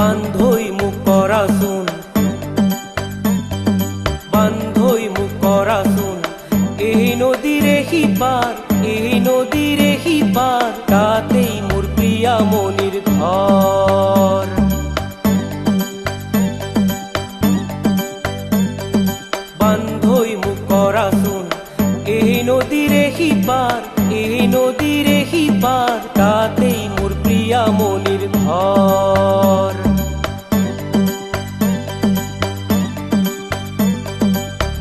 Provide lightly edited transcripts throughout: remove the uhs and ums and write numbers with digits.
বান্ধৈ মোক কৰাচোন, বান্ধৈ মোক কৰাচোন। এই নদীৰে সিপাৰ, এই নদীৰে সিপাৰ, তাতেই মোৰ প্ৰিয়া মণিৰ ঘৰ। বান্ধৈ মোক কৰাচোন, এই নদীৰে সিপাৰ, এই নদীৰে সিপাৰ, তাতেই মোৰ প্ৰিয়া মণিৰ ঘৰ।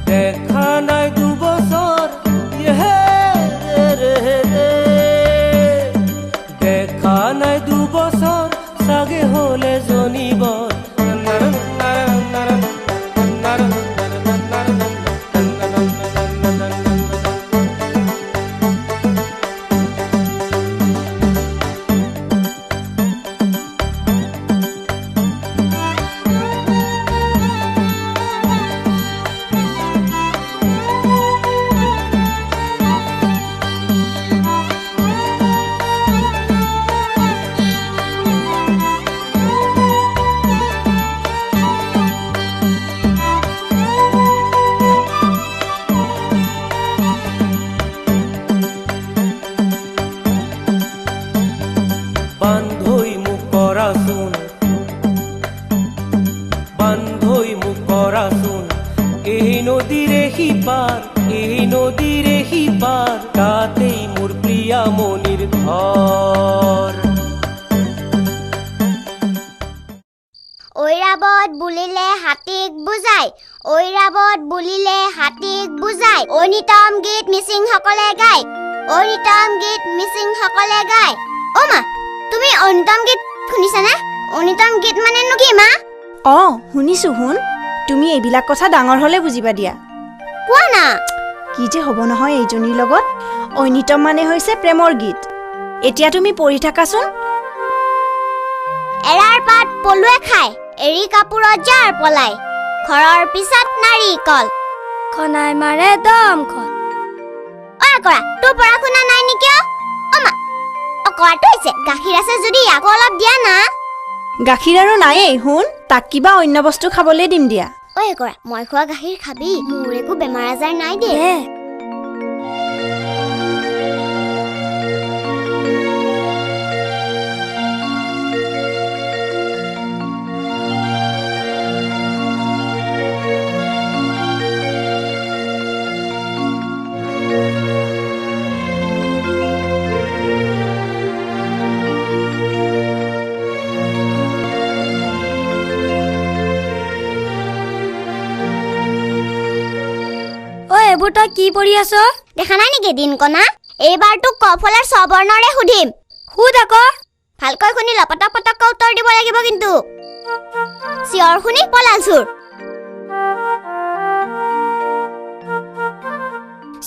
দেখা নাই দুবছৰ, দেখা নাই দুবছৰ, চাগে হলে জনিব। বান্ধৈ মোক কৰাচোন, বান্ধৈ মোক কৰাচোন। এই নদীৰে সিপাৰ, এই নদীৰে সিপাৰ, তাতেই মোৰ প্ৰিয়া মণিৰ ঘৰ। ঐৰাৱত বুলিলে হাতীক বুজায়, ঐৰাৱত বুলিলে হাতীক বুজায়। ঐনিতম গীত মিচিংসকলে গায়, ঐনিতম গীত মিচিংসকলে গায়। অ মা, তুমি ঐনিতম গীত শুনিছানে? ঐনিতম গীত মানেনো কি মা? অ শুনিছো। শুন, তুমি এইবিলাক কথা ডাঙৰ হলে বুজিবা দিয়া। কোৱা না। কি যে হ'ব নহয় এইজনীৰ লগত। ঐনিতম মানে হৈছে প্ৰেমৰ গীত। এতিয়া তুমি পঢ়ি থাকাচোন। এৰাৰ পাত পলুৱে খায়, এৰী কাপোৰত জাৰ পলাই, ঘৰৰ পিছত নাৰিকল, খনাই মাৰে দমখন। অ কৰা, তোৰ পঢ়া শুনা নাই নেকি? অ মা, অ কৰাটো হৈছে। গাখীৰ আছে যদি আকৌ অলপ দিয়া না। গাখীৰ আৰু নায়েই শুন, তাক কিবা অন্য বস্তু খাবলৈ দিম দিয়া। ঐ কৰা, মই খোৱা গাখীৰ খাবি, মোৰ একো বেমাৰ আজাৰ নাই দেই। এইবোৰ তই কি পঢ়ি আছ? দেখা নাই নেকি দিনকণা? এইবাৰ তোক কফলাৰ স্ববৰ্ণৰে সুধিম। সুধ আকৌ। ভালকৈ শুনি ল, পটক পটককৈ উত্তৰ দিব লাগিব কিন্তু। চিঞৰ শুনি পলাল চোৰ।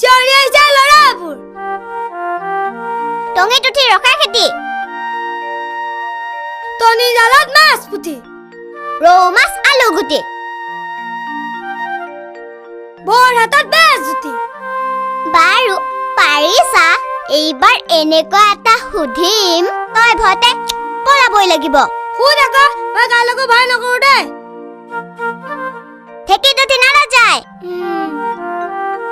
চিঞৰি আহিছে ল'ৰাবোৰ। টঙিত উঠি ৰখা খেতি। টনি জালত মাছ পুঠি। ৰৌ মাছ আলু গুটি। বৰ হাতত বেজ জুতি। বাৰু পাৰিছা, এইবাৰ এনেকুৱা এটা সুধিম তই ভয়তে পলাবই লাগিব। সুধ আকৌ, মই কালৈকো ভয় নকৰো দেই। ঢেকীত উঠি নাৰজায়।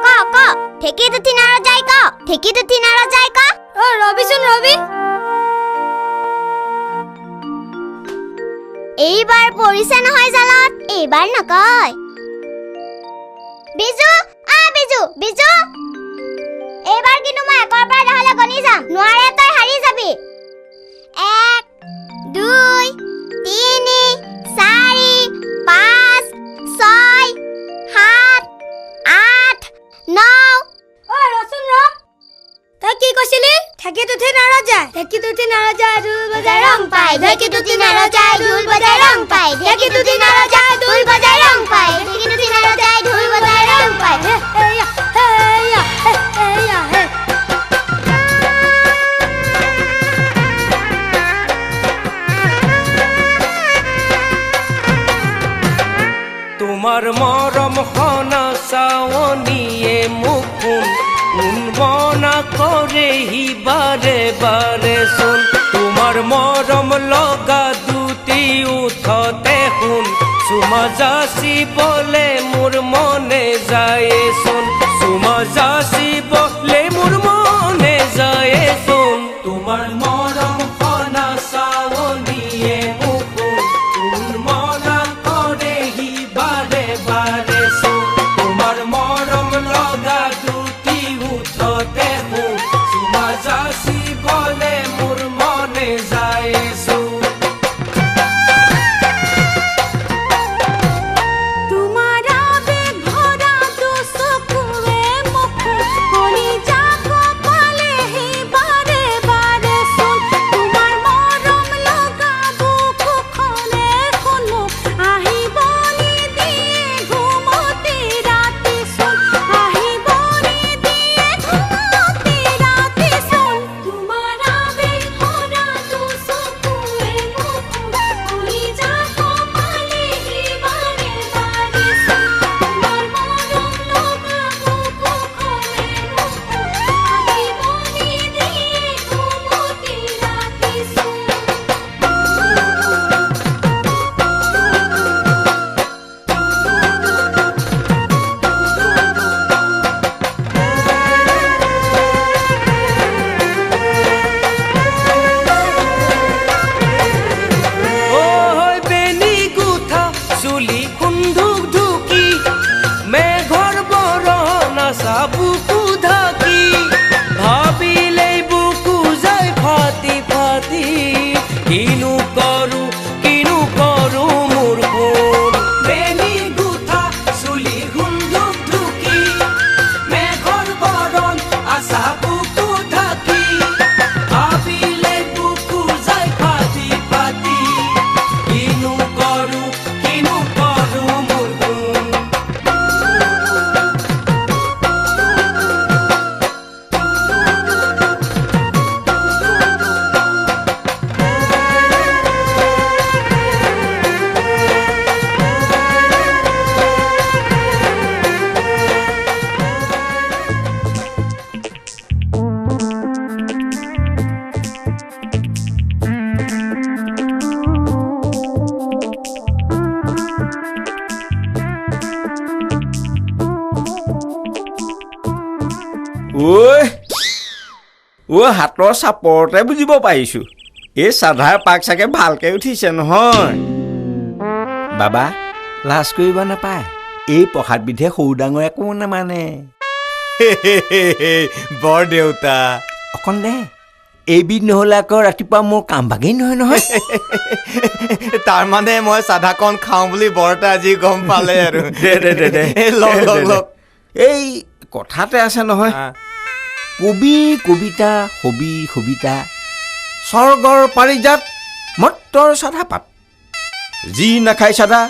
ক ক, ঢেকীত উঠি নাৰজায় ক, ঢেকীত উঠি নাৰজায় ক। অ ৰবিচোন ৰবি। এইবাৰ পৰিছে নহয় জালত, এইবাৰ নকয়। বিজু, আ বিজু, বিজু, এইবাৰ কিন্তু মই একৰ পৰা দহলৈ গণি যাম, নোৱাৰে তই হাৰি যাবি। 1 2 3 4 5 6 7 8 9। অ ৰচোন ৰ, তই কি কৈছিলি? ঢেকীত উঠি নাৰজায়, ঢেকীত উঠি নাৰজায় ঢোল বজাই ৰং পায়, ঢেকীত উঠি নাৰজায় ঢোল বজাই ৰং পায়, ঢেকীত উঠি নাৰজায় ঢোল বজাই ৰং পায়, ঢেকীত উঠি নাৰজায় ঢোল বজাই ৰং পায়। হেয়া হেয়া হেয়া হে। তোমাৰ মৰম সনা চাৱনিয়ে মোক শুন উন্মনা কৰেহি বাৰে বাৰে চোন। তোমাৰ মৰম লগা দুটি উঠ যাচিবলে মোৰ মনে যায়চোন, চুমা যাচিবলে মোৰ মনে যায়চোন। তোমাৰ মৰম সনা চাৱনিয়ে মোক উন্মনা কৰেহি বাৰে বাৰে চোন। তোমাৰ মৰম লগা দুটি ওঠতে সোণ, চুমা যাচিবলে মোৰ মনে যায়চোন। তোমাৰ আবেগ ভৰা দুচকুৱে মোক কলিজা কঁপালেহি বাৰে বাৰে চোন। তোমাৰ মৰম লগা বুকুখনে সোণ মোক আহিব নিদিয়ে ঘুমতি ৰাতি চোন, আহিব নিদিয়ে ঘুমতি ৰাতি চোন। তোমাৰ আবেগ ভৰা দুচকুৱে মোক কলিজা কঁপালেহি বাৰে বাৰে চোন। তোমাৰ মৰম লগা বুকুখনে মোক আহিব নিদিয়ে ঘুমতি ৰাতি চোন। ঐ বেনি গুঠা চুলি খুন্দুক ঢুকি, মেঘৰ বৰণ আছা বুকু ঢাকি, ভাবিলেই বুকু যায় ফাটি ফাটি, কিনো কৰো কিনো কৰো মোৰ সোণ। বেনি গুঠা চুলি খুন্দুক ঢুকি, মেঘৰ বৰণ আছা বুকু ঢাকি, ভাবিলে বুকু যায় ফাটি ফাটি, কিনো কৰো কিনো কৰো মোৰ সোণ। ঐ ঐ, হাতৰ চাপৰতে বুজিব পাৰিছো, এই চাধাৰ পাক চাগে ভালকে উঠিছে নহয়। বাবা, লাজ কৰিব নাপায়, এই প্ৰসাদবিধে সৰু ডাঙৰ একো নামানে। বৰ দেউতা, অকণ দে, এইবিধ নহ'লে আকৌ ৰাতিপুৱা মোৰ কাম ভাগেই নহয় নহয়। তাৰমানে মই চাধাকণ খাওঁ বুলি বৰতা আজি গম পালে আৰু। দে দে দে দে। এই লওক লওক লওক। এই কথাতে আছে নহয়, কবি কবিতা হবি সবিতা, স্বৰ্গৰ পাৰিজাত মত্তৰ চাধা পাত, যি নাখায় চাধা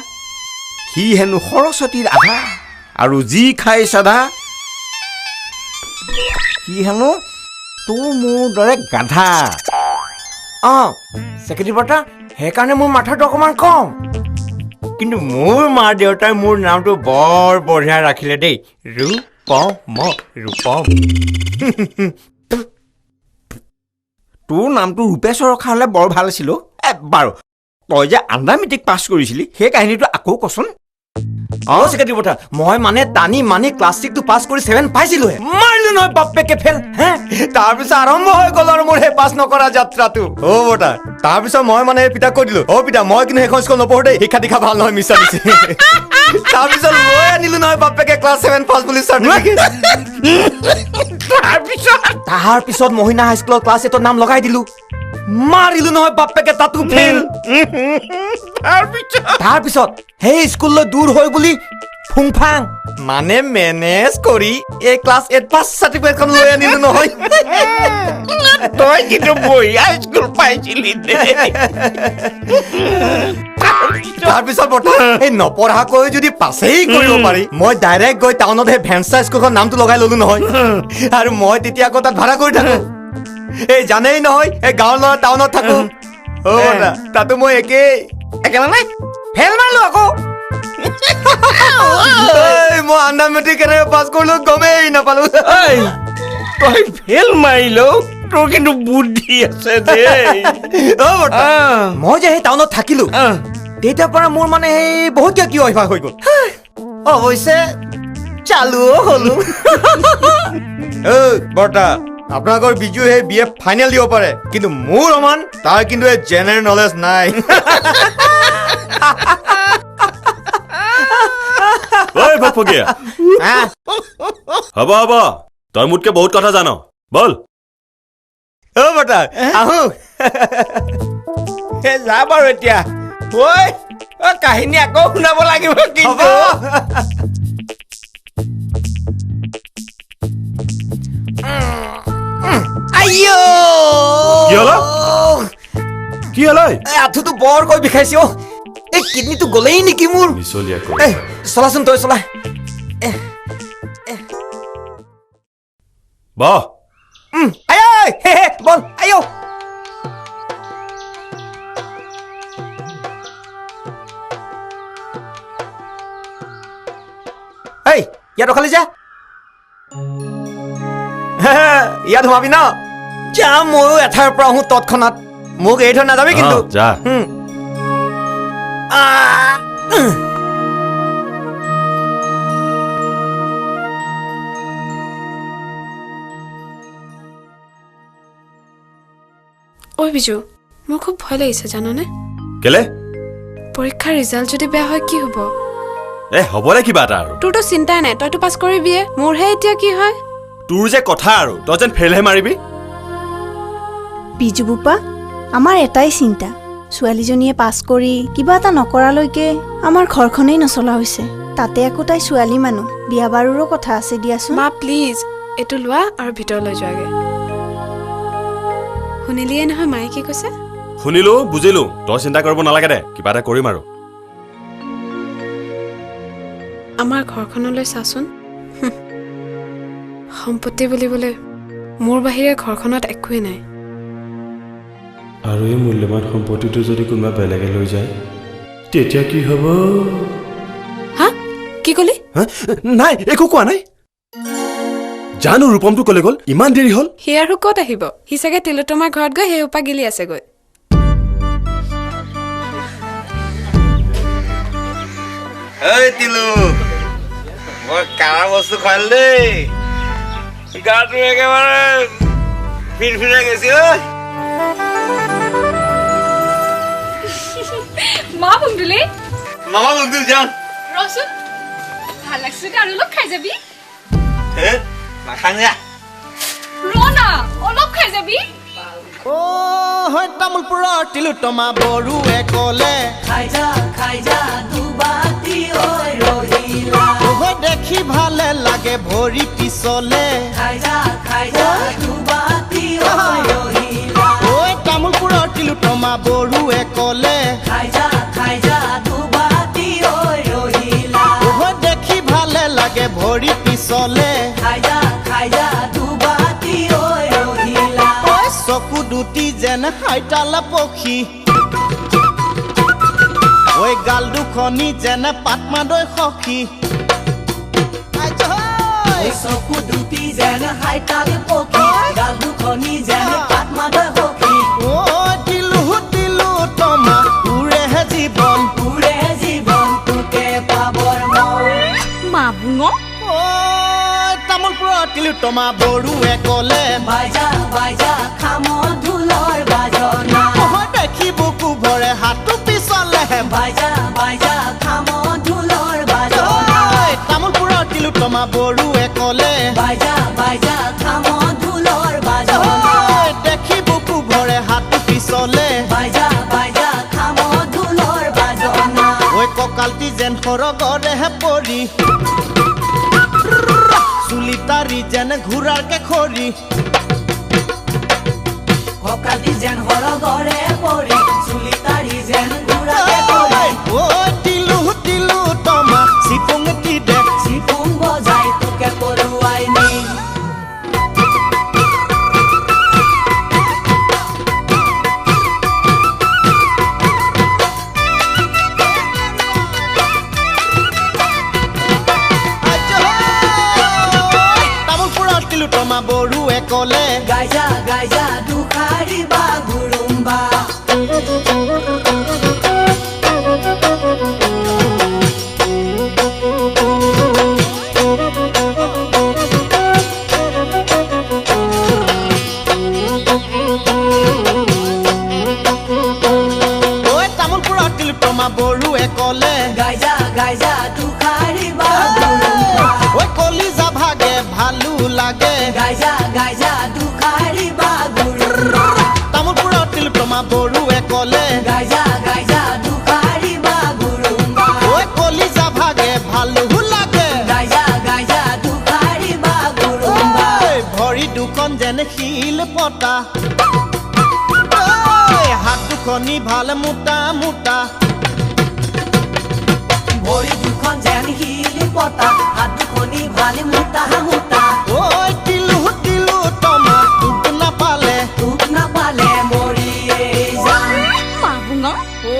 সি হেনো সৰস্বতীৰ আধা, আৰু যি খায় চাধা সি হেনো তোৰ মোৰ দৰে গাধা। অঁ চেক্ৰেটাৰী বৰ্তা, সেইকাৰণে মোৰ মাথাটো অকণমান কম, কিন্তু মোৰ মা দেউতাই মোৰ নামটো বৰ বঢ়িয়া ৰাখিলে দেই, ৰূপম ৰূপম। তোৰ নামটো ৰূপেশ্বৰ ৰখা হ'লে বৰ ভাল আছিল অ'। এ, বাৰু তই যে আণ্ডাৰ মেট্ৰিক পাছ কৰিছিলি সেই কাহিনীটো আকৌ কচোন। অঁ চেক্ৰেটাৰী বৰ্তা, মই মানে টানি মানি ক্লাছ ছিক্সটো পাছ কৰি 7 পাইছিলোহে, মাৰিলো নহয় বাপেকে ফেল। হে, তাৰপিছত আৰম্ভ হৈ গ'ল আৰু মোৰ সেই পাছ নকৰা যাত্ৰাটো। অ' বৰ্তা, তাৰপিছত মই মানে পিতাক কৈ দিলো, অ' পিতা মই কিন্তু সেইখন স্কুল নপঢ়ো দেই, শিক্ষা দীক্ষা ভাল নহয় মিছা মিছি। তাৰপিছত লৈ আনিলো নহয় বাপেকে ক্লাছ 7 পাছ বুলি চাৰ্টিফিকেট। তাৰপিছত মহিনা হাইস্কুলত ক্লাছ 8ত নাম লগাই দিলো, মাৰিলো নহয় বাপেকে তাতো ফেইল। তাৰপিছত সেই স্কুললৈ দূৰ হৈ বুলি ফুংফাং মানে মেনেজ কৰি এই ক্লাছ 8 পাছ চাৰ্টিফিকেটখন লৈ আনিলো নহয়। তই কিন্তু বঢ়িয়া স্কুল পাইছিলি দেই। তাৰপিছত বৰ্তা, এই নপঢ়াকৈ যদি পাছেই কৰিব পাৰি, মই ডাইৰেক্ট গৈ টাউনত সেই ভেঞ্চাৰ স্কুলখন নামটো লগাই ললো নহয়, আৰু মই তেতিয়া আকৌ তাত ভাড়া কৰি থাকো। এই জানেই নহয়, এই গাঁৱৰ ল'ৰা টাউনত থাকো। অ' বৰ্তা, তাতো মই একেই। একে মানে ফেইল মাৰিলো আকৌ। এই, মই আণ্ডাৰ মেট্ৰিক কেনেকৈ পাছ কৰিলো গমেই নাপালো। ঐ, তই ফেইল মাৰিলেও তোৰ কিন্তু বুদ্ধি আছে দেই। অ' বৰ্তা, আহ, মই যে সেই টাউনত থাকিলো, আহ। তেতিয়াৰ পৰা মোৰ মানে সেই বহুত কিয় কি অভ্যাস হৈ গ'ল। অৱশ্যে চালুও হ'লো। বৰ্তা, আপোনালোকৰ বিজু সেই বি এ ফাইনেল দিব পাৰে, কিন্তু মোৰ সমান তাৰ কিন্তু এই জেনেৰেল নলেজ নাই। হ'ব হ'ব, তই মোতকে বহুত কথা জান, বল। অ বৰ্তা, আহো। যা বাৰু এতিয়া। ঐ, কাহিনী আকৌ শুনাব লাগিব কিন্তু। কি হ'ল? আঁঠুটো বৰকৈ বিষাইছে অ। এই কিডনীটো গ'লেই নেকি মোৰ? চলাচোন, তই চলা। বহ। বল। আইঅ। এই ইয়াত ৰখালি যা, ইয়াত সোমাবি ন? যা, ময়ো এঠাইৰ পৰা আহোঁ তৎক্ষণাত। মোক এৰি থৈ নাযাবি কিন্তু। ঐ বিজু, মোৰ খুব ভয় লাগিছে জাননে? কেলে? পৰীক্ষাৰ ৰিজাল্ট যদি বেয়া হয় কি হ'ব? এ হ'বলে কিবা এটা আৰু। তোৰতো চিন্তাই নাই, তইতো পাছ কৰিবিয়ে। মোৰহে এতিয়া কি হয়? তোৰ যে কথা আৰু, তই যেন ফেইলহে মাৰিবি। বিজু বোপা, আমাৰ এটাই চিন্তা, ছোৱালীজনীয়ে পাছ কৰি কিবা এটা নকৰালৈকে আমাৰ ঘৰখনেই নচলা হৈছে। তাতে আকৌ তাই ছোৱালী মানুহ, বিয়া বাৰুৰো কথা আছে দিয়াচোন। মা প্লিজ, এইটো লোৱা আৰু ভিতৰলৈ যোৱাগে। শুনিলিয়ে নহয় মায়ে কি কৈছে? শুনিলো, বুজিলো, তই চিন্তা কৰিব নালাগে দে, কিবা এটা কৰিম আৰু। আমাৰ ঘৰখনলৈ চাচোন, সম্পত্তি বুলিবলৈ মোৰ বাহিৰে ঘৰখনত একোৱেই নাই। আৰু এই মূল্যৱান সম্পত্তিটো যদি কোনোবা বেলেগে লৈ যায় তেতিয়া কি হ'ব? হা, কি ক'লি? নাই, একো কোৱা নাই। জানো ৰূপমটো ক'লে গ'ল, ইমান দেৰি হ'ল। সি আৰু ক'ত আহিব? সি চাগে তিলোত্তমাৰ ঘৰত গৈ সেই সোপা গিলি আছেগৈ। ঐ তিলু, মই কাৰা বস্তু খুৱালো দেই, গাটো একেবাৰে ফিৰফিৰাই গৈছে। ঐ মা বন্ধুলে, মামা বন্ধু যাম। ৰচোন, ভাল লাগছে আৰু অলপ খাই যাবি। নাখাং যা। ৰ না, অলপ খাই যাবি। অ হয়, তামোলপুৰৰ তিলোত্তমা বৰুৱে ক'লে, খাই যা খাই যা দুবাতি ঐ ৰহিলা। অ দেখি ভালে লাগে ভৰি পিছলে, খাই যা খাই যা দুবাতি ঐ ৰহিলা। ঐ তামোলপুৰৰ তিলোত্তমা বৰুৱে ক'লে, খাই যা খাই যা দুবাতি ঐ ৰহিলা। অ দেখি ভালে লাগে ভৰি পিছলে, খাই যা খাই যা দুবাতি ঐ ৰহিলা। ঐ চকু দুটি যেন হাইতালা পক্ষী, ঐ গাল দুখনি যেন পাতমাদৈ সখী। চকু দুটি যেন হাইতাল পক্ষী, গাল দুখনি যেন পাতমাদৈ সখী। অ দিলো দিলো তমা উৰেহে জীৱন, উৰেহে জীৱন তোকে পাবৰ মন। মাবুঙ। ঐ তামোলপুৰৰ তিলোত্তমা বৰুৱে ক'লে, বাইজা বাইজা খাম ঢোলৰ বাজনা। দেখি বুকু ভৰে হাতো পিছলেহে, বাইজা বাইজা খাম ঢোলৰ বাজনা। তামোলপুৰৰ তিলোত্তমা বৰুৱে ক'লে, বাইজা বাইজা খাম ঢোলৰ বাজনা। দেখি বুকু ভৰে হাতো পিছলে, বাইজা বাইজা খাম ঢোলৰ বাজনা। ঐ কঁকালটি যেন সৰগৰেহে পৰি, চুলি তাৰি যেন ঘোঁৰাৰ কেশৰী। কঁকালটি যেন সৰগৰে পৰি, চুলি তাৰি যেন ঘোঁৰাৰ কেশৰী। ঐ তিলু তিলু তমা চিপুংটি দে, চিপুং বজাই তোকে পৰুৱাই নিম। তামোলপুৰৰ তিলোত্তমা বৰুৱে ক'লে, গাইজা গাইজা দুখাৰি বাগুৰুম্বা। ক'লে গাই যা গাই যা দুখাৰি বাগুৰুম্বা। ঐ কলিজা ভাগে ভালো লাগে গাই যা গাই যা দুখাৰি বাগুৰুম্বা। ঐ ভৰি দুখন যেন শিল পতা, ঐ হাত দুখনি ভাল মোটা মোটা। ভৰি দুখন যেন শিল পতা, হাত দুখনি ভাল মোটা মোটা। ঐ তিলো তিলো তমা তোক নাপালে, তোক নাপালে মৰিয়ে যাম। মাবুঙা। ঐ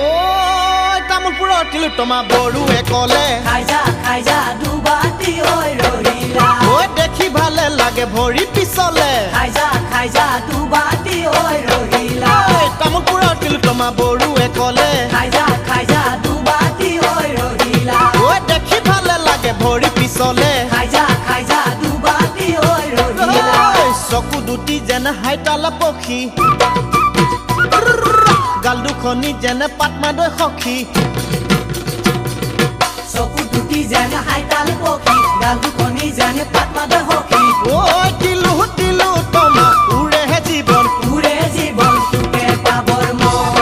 তামোলপুৰৰ তিলোত্তমা বৰুৱে ক'লে খাই যা খাই যা দুবাতি ঐ ৰহিলা। ঐ দেখি ভালে লাগে ভৰি পিছলে খাই যা খাই যা দুবাতি ঐ ৰহিলা। ঐ তামোলপুৰৰ তিলোত্তমা বৰুৱে ক'লে খাই যা খাই যা দুবাতি ঐ ৰহিলা। ঐ দেখি ভালে লাগে ভৰি পিছলে খাই যা খাই যা দুবাতি ঐ ৰহিলা। ঐ চকু দুটি যেন হাইতাল পক্ষী, গাল দুখনি যেন পাটমাদৈ সখী। চকু দুটি যেন হাইতাল পক্ষী, গাল দুখনি যেন পাটমাদৈ সখী। ঐ তিলো তিলো তমা উৰেহে জীৱন, উৰে জীৱন তোকে পাবৰ মন।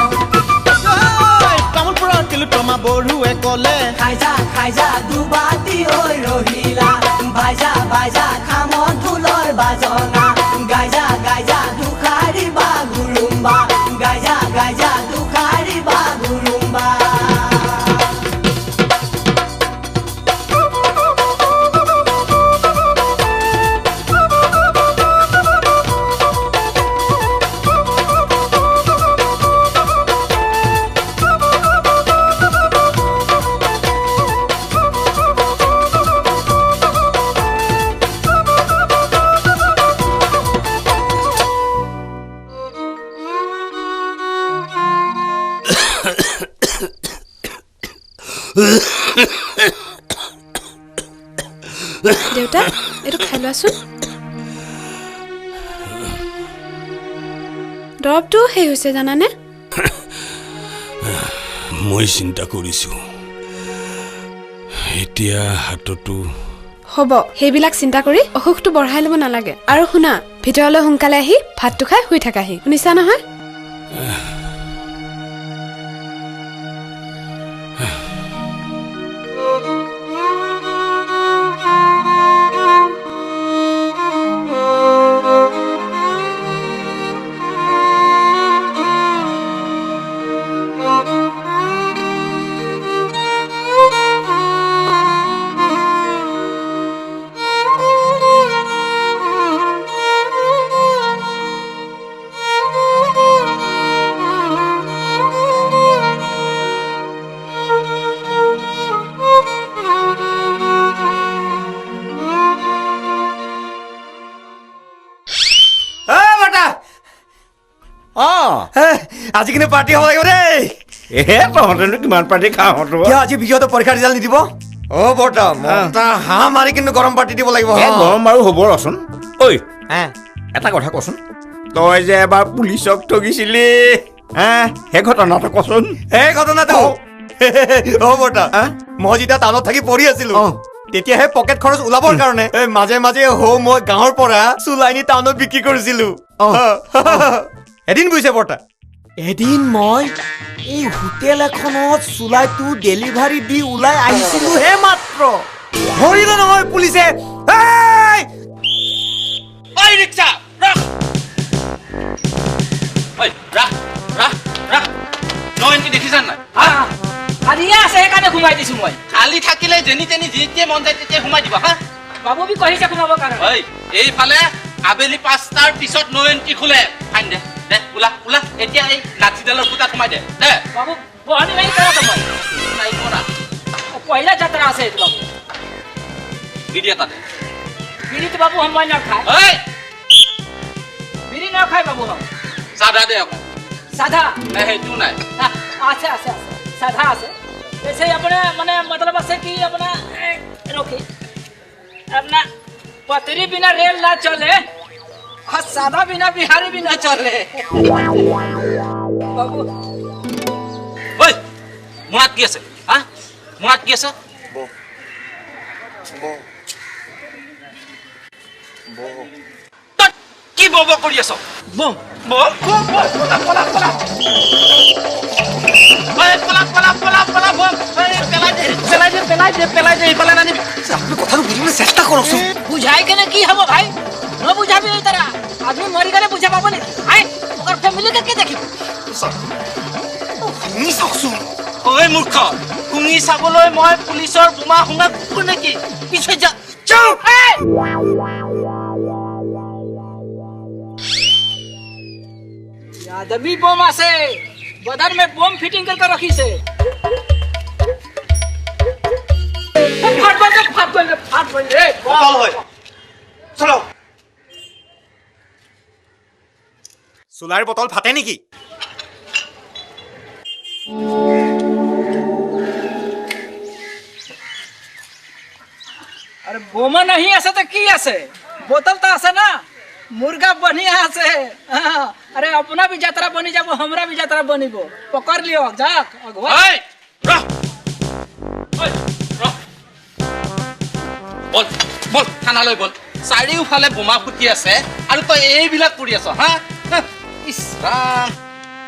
ঐ তামোলপুৰৰ তিলোত্তমা বৰুৱে ক'লে খাই যা খাই যা দুবাতি ঐ ৰহিলা। বাজা বাজা খামন ঢোলৰ বাজনা, গাই যা গাই যা দুখাৰি বাগুৰুম্বা। গাই যা গাই যা দুখাৰি বাগুৰুম্বা। দেউতা, এইটো খাই লোৱাচোন। দৰৱটোও শেষ হৈছে জানানে? মই চিন্তা কৰিছোঁ এতিয়া হাততো হ'ব। সেইবিলাক চিন্তা কৰি অসুখটো বঢ়াই ল'ব নালাগে। আৰু শুনা, ভিতৰলৈ সোনকালে আহি ভাতটো খাই শুই থাকাহি, শুনিছা নহয়? আজি কিন্তু পাৰ্টি হ'ব লাগিব দেই। এ তহঁতেনো কিমান পাৰ্টি খাওঁ? কিয় আজি বিজয়হঁতে পৰীক্ষা ৰিজাল্ট নিদিব? অ বৰ্তা, মতা হাঁহ মাৰি কিন্তু গৰম পাৰ্টি দিব লাগিব। গৰম বাৰু হ'ব, ৰচোন। ঐ এটা কথা কচোন, তই যে এবাৰ পুলিচক ঠগিছিলি, সেই ঘটনাটো কচোন। সেই ঘটনাটো? অ বৰ্তা, মই যেতিয়া টাউনত থাকি পঢ়ি আছিলো তেতিয়াহে পকেট খৰচ ওলাবৰ কাৰণে মাজে মাজে হৌ মই গাঁৱৰ পৰা চুলাইনি টাউনত বিক্ৰী কৰিছিলো। এদিন বুজিছে বৰ্তা, এদিন মই এই হোটেল এখনত চুলাইটো ডেলিভাৰী দি ওলাই আহিছিলোহে মাত্ৰ, ধৰিলে নহয় পুলিচে। খালী থাকিলে যেনি তেনি যেতিয়াই মন যায় তেতিয়াই সোমাই দিবা। হা বাবু বি কৈছে সোমাবৰ কাৰণে। এইফালে আবেলি 5টাৰ পিছত ন এণ্ট্ৰি খোলে। ফাইন দে দে, ওলা ওলা, এতিয়া এই লাঠিডালৰ ফুটাত সোমাই দে দে। বাবু বহানি নাই কৰা তোমাৰ নাই কৰা। পহিলা যাত্ৰা আছে এইটো বাবু। বিড়ি এটা দে। বিড়িটো বাবু সময় নাখায়। ঐ বিড়ি নাখায় বাবু। সাদা দে আকৌ। সাদা নাই, সেইটো নাই। আছে আছে আছে, সাদা আছে। ऐसे अपने माने मतलब আছে কি अपना रोकी अपना पतरी बिना रेल ना चले और सादा बिना बिहारी भी ना चले बाबू। ओइ মোনাত কি আছে? হা মোনাত কি আছে? ব ব ব তই কি বব কৰি আছ? বম বম বম পলা পলা পলা পলা পলা পলা বম পেলাই দে পেলাই দে পেলাই দে পেলাই দে ইফালে নানিবি। আপুনি কথাটো বুজিবলৈ চেষ্টা কৰকচোন। বুঝাই কেনে কি হ'ব ভাই? ন বুঝাবি এই তাৰা আদমি মৰি গ'লে বুঝা পাব নেকি? I ওকৰ ফেমিলি কে দেখিব? শুনি চাওকচোন। ঐ মূৰ্খ, শুঙি চাবলৈ মই পুলিচৰ বোমা শুঙা কুকুৰ নেকি? পিছুৱাই যা। চুপ! आदमी बम আছে, बदन में बम फिटिंग करके रखी से। फाट गइल फाट गइल फाट गइल रे। বটল হয়। চলো। চোলাৰ বটল ফাটে নেকি? अरे बोमा नहीं আছে তো কি আছে? बोतल तो আছে ना, मुर्गा बढ़िया আছে। अरे अपना भी यात्रा बनी जाबो, हमरा भी यात्रा बनिबो। पकड़ लियो जाक अगवा। এই ৰহ, ঐ ৰহ, বল বল থানালৈ বল। চাৰিওফালে বোমা ফুটি আছে আৰু তই এইবিলাক কৰি আছ। হা, ইছ ৰাম,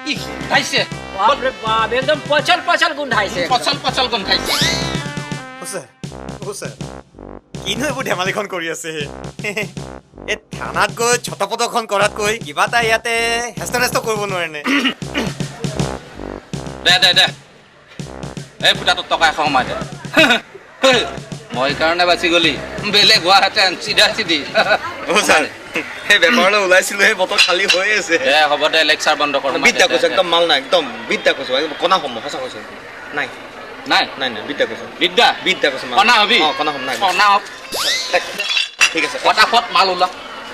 কি গোন্ধাইছে। বাপ ৰে বাপ, একদম পচল পচল গোন্ধাইছে। পচল পচল গোন্ধাইছে। অ ছাৰ, কিনো এইবোৰ ধেমালিখন কৰি আছে? এই থানাত গৈ ছটপটখন কৰাতকৈ কিবা এটা ইয়াতে হেস্ত নেস্ত কৰিব নোৱাৰেনে? দে দে দে, এই ফুটাটোত টকা 100 সোমাই দে। মই কাৰণে বাচি গলি, বেলেগ হোৱাহেঁতেন চিধা চিধি। অ ছাৰ, সেই বেপাৰলৈ ওলাইছিলো, সেই বটল খালী হৈ আছে। দে হ'ব দে, লেকচাৰ বন্ধ কৰ। বিদ্যা কৈছো, একদম মাল নাই, একদম বিদ্যা কৈছো, কণা হ'ম, সঁচা কৈছো। নাই নাই নাই নাই, বিদ্যা কৈছো, বিদ্যা বিদ্যা কৈছো। কণা হবি? অ কণা হ'ম। নাই কণা হব। ঠিক আছে, ফটাফট মাল ওলা।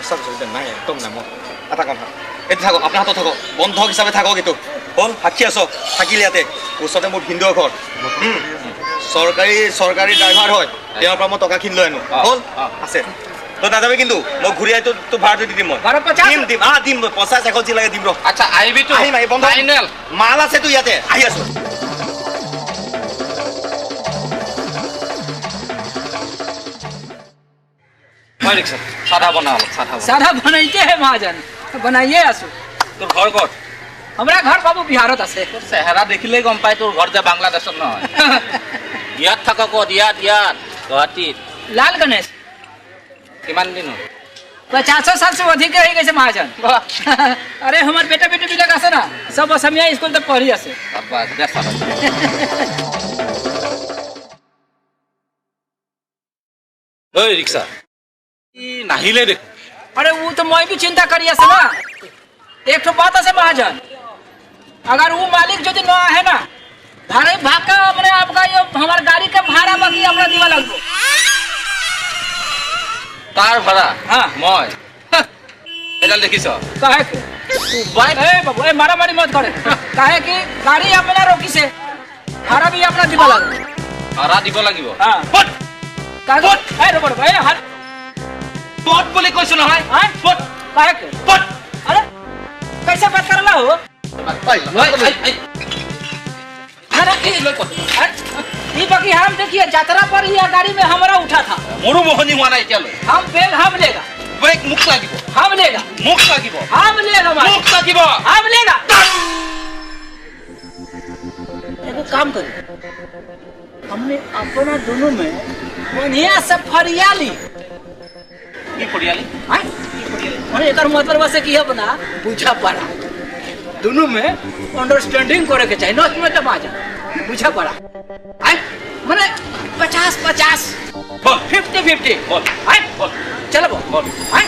সঁচা কৈছো, নাই একদম নাই। মই এটা কথা, এইটো থাকক, আপোনাৰ হাতত থাকক, বন্ধক হিচাপে থাকক। এইটো হ'ল সাক্ষী আছ, থাকিলে ইয়াতে ওচৰতে মোৰ ভিনদেউৰ ঘৰ, চৰকাৰী ড্ৰাইভাৰ হয়, তেওঁৰ পৰা মই টকাখিনি লৈ আনো। হ'ল আছে, তই নাযাবি কিন্তু, মই ঘূৰি আহি তোৰ ভাড়াটো দি দিম। মই দিম দিম দিম, 50 100 যি লাগে দিম। ৰ। আচ্ছা আহিবি তো? আহিম আহিম, বন্ধ মাল আছে তো ইয়াতে, আহি আছো। साधा बना, साधा साधा बनाइते है महाजन, बनाइए आसु। তোৰ ঘৰ ক'ত? हमरा घर बाबू বিহাৰত আছে। তোৰ চেহেৰা দেখিলেই গম পাই তোৰ ঘৰ যে বাংলাদেশত নহয়। ইয়াত থাক ক'ত? ইয়াত ইয়াত গুৱাহাটীত। লাল গণেশ। কিমান দিন হ'ল? 50 साल से अधिक हो गए महाजन। अरे हमार बेटा बेटी বিলাক আছে ना, सब असमिया स्कूल तक पढ़ी আছে। ঐ ৰিক্সা নাহিলে দেখোন। अरे वो तो मैं भी चिंता करी আছে ना। एक तो बात আছে महाजन, अगर वो मालिक जो न है ना, भाड़े भाग का अपने आपका ये हमार गाड़ी के भाड़ा बाकी अपना दिवा लगबो। তাৰ ভাড়ा? হ্যাঁ মই এডাল দেখিছ काहे के ए बाबू, ए मारा मारी मत करे। काहे कि गाड़ी अपना रोकी से भाड़ा भी अपना दिवा लगबो। ভাড়া দিব লাগিব? हां काहे ए रब रब ए हर পট বুলি কৈছো নহয়। পট काहे के पट। अरे कैसे बात करला हो? अरे ये बाकी हम देखिए यात्रा पर यह गाड़ी में हमारा उठा था। मोरो मोहनी हुआ नहीं चलो। हम बेग हम लेगा। बेग मुख লাগিব। हम लेगा। मुख লাগিব। हम लेगा। मुख লাগিব। हम लेगा। एगो काम करी, हमने अपना दोनों में बढ़िया से फरियाली। की फरियाली? हां की अरे एकर मतलब से की अपना बुझा पड़ा दोनों में अंडरस्टैंडिंग करे के चाहिए, न मतलब आ जा बुझा पड़ा। आय माने 50 50 बोल, 50 50 बोल। आय बोल, चलो बोल बोल। आय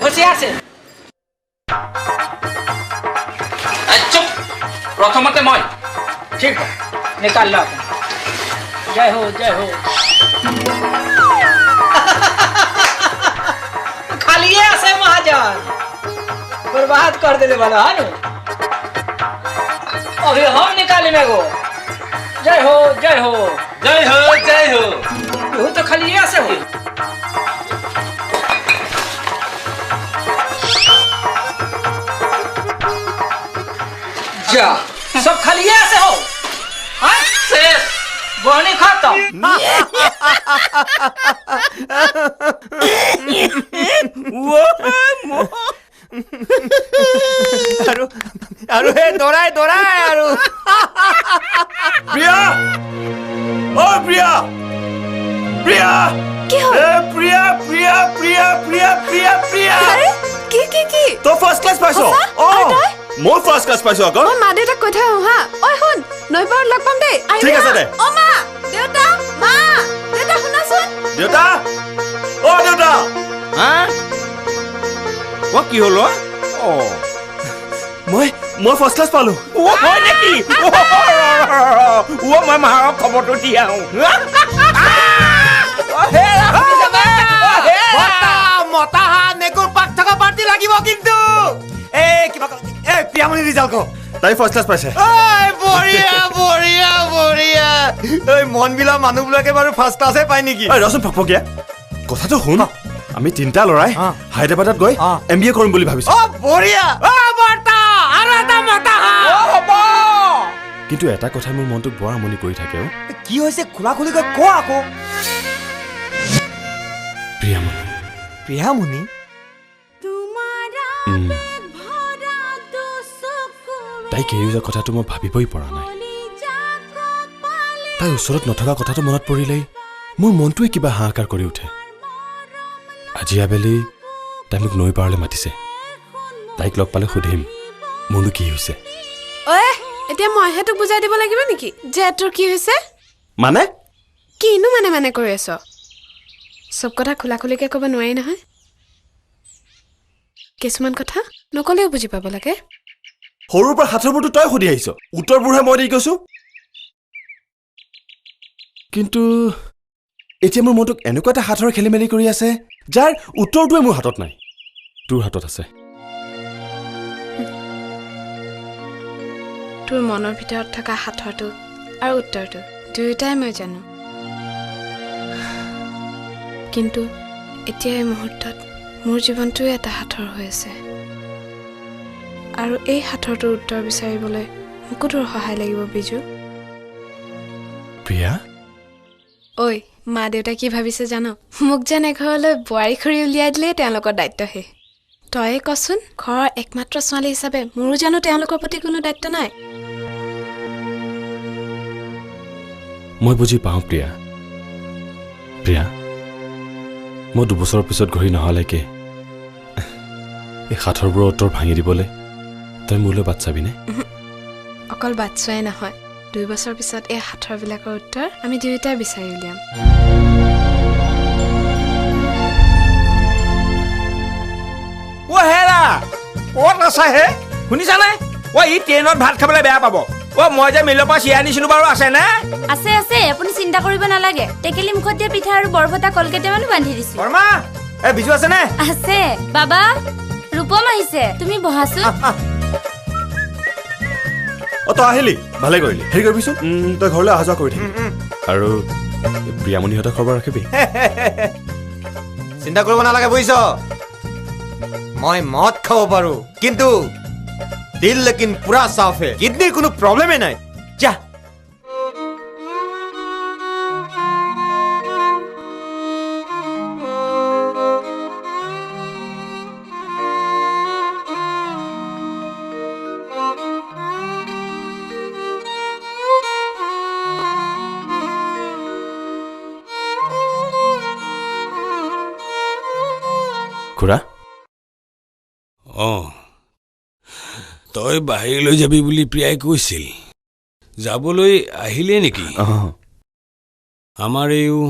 होशियार से। चुप, प्रथमते मैं ठीक है निकाल ला। जय हो जय हो। खालिए আছে महाजन, बर्बाद कर देले वाला है नु। अभी हम निकाले में गो। जय हो जय हो जय हो जय हो। यो तो खाली ऐसे हो। जा सब खाली ऐसे हो। हाँ शेष বহনি খতম। আৰু আৰু হে দৰাই দৰাই আৰু প্ৰিয়া, অ প্ৰিয়া, প্ৰিয়া, কি হ'ল? এ প্ৰিয়া, প্ৰিয়া, প্ৰিয়া, প্ৰিয়া, প্ৰিয়া, প্ৰিয়া, কি কি কি? তই ফাৰ্ষ্ট ক্লাছ পাইছ? অ, মই ফাৰ্ষ্ট ক্লাছ পাইছো আকৌ। মই মা দেউতাক কৈ থৈ আহোঁ হা। ঐ শুন, নৈ পাৰত লগ পাম দেই। ঠিক আছে দে। অ মা, দেউতা, মা, দেউতা শুনাচোন। দেউতা, অ দেউতা। হা, অ কি হ'ল? অ মই মই ফাৰ্ষ্ট ক্লাছ পালো। অ হয় নেকি? অ মই মাৰক খবৰটো দি আহোঁ। মতা হাঁহ নেকুৰ পাক থকা পাৰ্টি লাগিব কিন্তু। এই কিবা, এই প্ৰিয়ামণি ৰিজাল্ট ক। তাই ফাৰ্ষ্ট ক্লাছ পাইছে। ঐ বঢ়িয়া বঢ়িয়া বঢ়িয়া। ঐ মন বিলা মানুহবিলাকে বাৰু ফাৰ্ষ্ট ক্লাছে পায় নেকি? ঐ ৰচোন ফকফকীয়া, কথাটো শুন। আমি তিনিটা ল'ৰাই হায়দৰাবাদত গৈ MBA কৰিম বুলি ভাবিছো। অ বঢ়িয়া। অ বৰ্তা, আৰু এটা মতা হাঁহ। অ হ'ব। কিন্তু এটা কথা মোৰ মনটোক বৰ আমনি কৰি থাকে। অ কি হৈছে খোলা খুলিকৈ ক আকৌ। প্ৰিয়ামণি। প্ৰিয়ামণি? তাইক এৰি যোৱা কথাটো মই ভাবিবই পৰা নাই। তাইৰ ওচৰত নথকা কথাটো মনত পৰিলেই মোৰ মনটোৱে কিবা হাহাকাৰ কৰি উঠে। আজি আবেলি তাই মোক নৈ পাৰলৈ মাতিছে। তাইক লগ পালে সুধিম মোৰনো কি হৈছে। ঐ এতিয়া মইহে তোক বুজাই দিব লাগিব নেকি যে তোৰ কি হৈছে? মানে কিনো মানে মানে কৰি আছ? চব কথা খোলা খুলিকৈ ক'ব নোৱাৰি নহয়। কিছুমান কথা নক'লেও বুজি পাব লাগে। সৰুৰ পৰা সাঁথৰবোৰতো তই সুধি আহিছ, উত্তৰবোৰহে মই দি গৈছো। কিন্তু এতিয়া মোৰ মনটোক এনেকুৱা এটা সাঁথৰ খেলি মেলি কৰি আছে যাৰ উত্তৰটোৱে মোৰ হাতত নাই, তোৰ হাতত আছে। তোৰ মনৰ ভিতৰত থকা সাঁথৰটো আৰু উত্তৰটো দুয়োটাই মই জানো। কিন্তু এতিয়া এই মুহূৰ্তত মোৰ জীৱনটোৱে এটা সাঁথৰ হৈ আছে আৰু এই সাঁথৰটোৰ উত্তৰ বিচাৰিবলৈ মোকো তোৰ সহায় লাগিব বিজু। প্ৰিয়া। ঐ মা দেউতাই কি ভাবিছে জান? মোক যেন এঘৰলৈ বোৱাৰী খৰি উলিয়াই দিলেই তেওঁলোকৰ দায়িত্ব শেষ। তয়ে কচোন, ঘৰৰ একমাত্ৰ ছোৱালী হিচাপে মোৰো জানো তেওঁলোকৰ প্ৰতি কোনো দায়িত্ব নাই? মই বুজি পাওঁ প্ৰিয়া। প্ৰিয়া, মই 2 বছৰৰ পিছত ঘূৰি নহালৈকে এই সাঁথৰবোৰৰ উত্তৰ ভাঙি দিবলৈ তই মোলৈ বাট চাবিনে? অকল বাট চোৱাই নহয়, 2 বছৰ পিছত এই সাঁথৰবিলাকৰ উত্তৰ আমি দুয়োটাই বিচাৰি উলিয়াম। অ হেৰা, ক'ত আছা হে? শুনিছানে? অ ই ট্ৰেইনত ভাত খাবলৈ বেয়া পাব। অ মই যে মিলৰ পৰা চিৰা আনিছিলো বাৰু, আছেনে? আছে আছে, আপুনি চিন্তা কৰিব নালাগে। টেকেলি মুখত দিয়া পিঠা আৰু বৰফটা কল কেইটামানো বান্ধি দিছো। বৰ্মা, এ বিজু আছেনে? আছে বাবা। ৰূপম আহিছে, তুমি বহাচোন। অ তই আহিলি, ভালে কৰিলি। হেৰি কৰিবিচোন, তই ঘৰলৈ অহা যোৱা কৰি থাকিবি আৰু প্ৰিয়ামণিহঁতৰ খবৰ ৰাখিবি। চিন্তা কৰিব নালাগে বুজিছ, মই মদ খাব পাৰো কিন্তু দিল লেকিন পুৰা চাফ হে, কিডনিৰ কোনো প্ৰব্লেমে নাই। যা। খুৰা। অঁ, তই বাহিৰলৈ যাবি বুলি প্ৰিয়াই কৈছিল, যাবলৈ আহিলেই নেকি? আমাৰ এইও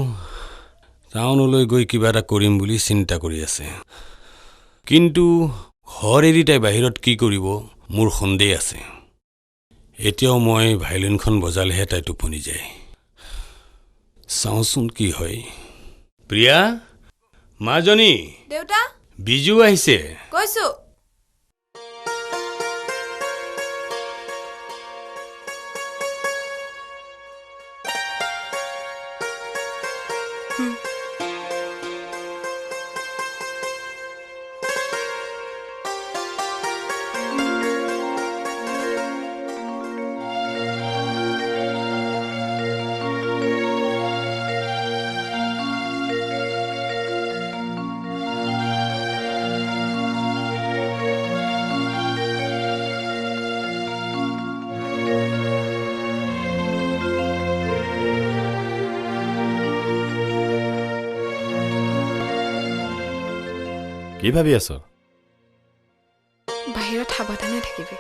টাউনলৈ গৈ কিবা এটা কৰিম বুলি চিন্তা কৰি আছে, কিন্তু ঘৰ এৰি তাই বাহিৰত কি কৰিব মোৰ সন্দেহ আছে। এতিয়াও মই ভায়লিনখন বজালেহে তাই টোপনি যায়। চাওঁচোন কি হয়। প্ৰিয়া, মাজনী। দেউতা। বিজু আহিছে। কৈছো। কি ভাবি আছ? বাহিৰত সাৱধানে থাকিবি।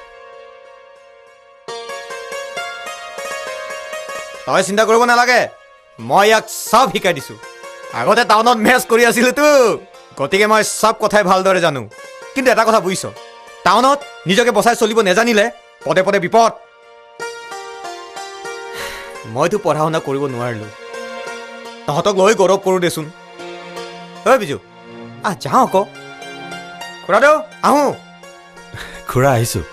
তই চিন্তা কৰিব নালাগে, মই ইয়াক চব শিকাই দিছোঁ। আগতে টাউনত মেচ কৰি আছিলোতো, গতিকে মই চব কথাই ভালদৰে জানো। কিন্তু এটা কথা বুজিছ, টাউনত নিজকে বচাই চলিব নেজানিলে পদে পদে বিপদ। মইতো পঢ়া শুনা কৰিব নোৱাৰিলোঁ, তহঁতক লৈ গৌৰৱ কৰোঁ দেচোন। ঐ বিজু, আহ যাওঁ আকৌ। খুৰাদেউ আহোঁ। খুৰা আহিছোঁ।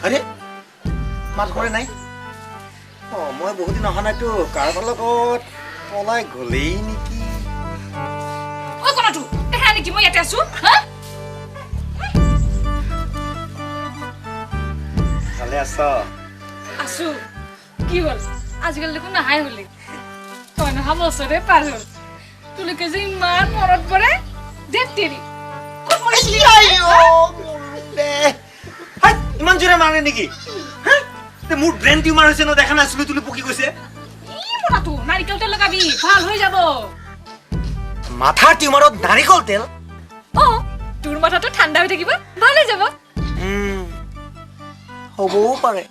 আৰে মাত ঘৰে নাই। অঁ, মই বহুত দিন অহা নাইতো, কাৰোবাৰ লগত পলাই গ'লেই নেকি? ঐ কণাটো, দেখা নেকি মই ইয়াতে আছো? ভালে আছ? আছো। কি হ'ল, আজিকালি দেখোন নাহাই হ'লি। তই নহা বছৰে পাৰ হ'ল, তোলৈকে যে ইমান মনত পৰে। দেখ তেৰি, ক'ত মৰিছিলি? ইমান জোৰে মাৰে নেকি? মোৰ ব্ৰেইন টিউমাৰ হৈছে ন, দেখা নাই চুলি তুলি পকি গৈছে। নাৰিকল তেল লগাবি, ভাল হৈ যাব। মাথাৰ টিউমাৰত নাৰিকল তেল? অ, তোৰ মাথাটো ঠাণ্ডা হৈ থাকিব, ভাল হৈ যাব। হ'বও পাৰে।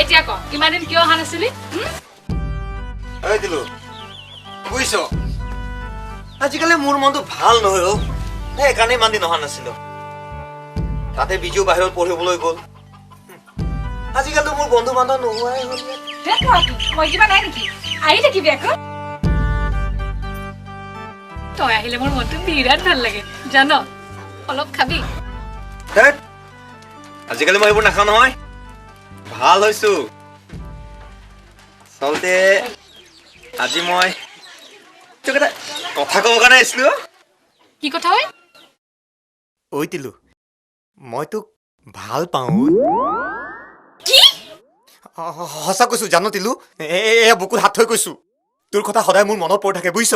এতিয়া ক, ইমান দিন কিয় অহা নাছিলি? ঐ দিলো, বুজিছ, আজিকালি মোৰ মনটো ভাল নহয় অ, সেইকাৰণে ইমান দিন অহা নাছিলো। তাতে বিজু বাহিৰত পঢ়িবলৈ গ'ল। আজিকালিতো মোৰ বন্ধু বান্ধৱ নোহোৱাই হ'ল। মই কিবা নাই নেকি? আহি থাকিবি আকৌ। তই আহিলে মোৰ মনটো বিৰাট ভাল লাগে জান। অলপ খাবি? আজিকালি মই সেইবোৰ নাখাওঁ নহয়, ভাল হৈছো। আচলতে আজি মই তোক এটা কথা ক'ব কাৰণে আহিছিলো। কি কথা? ঐ ঐ তিলু, মই তোক ভাল পাওঁ। কি? সঁচা কৈছো জান তিলু, এয়া বুকুত হাত থৈ কৈছো, তোৰ কথা সদায় মোৰ মনত পৰি থাকে বুজিছ।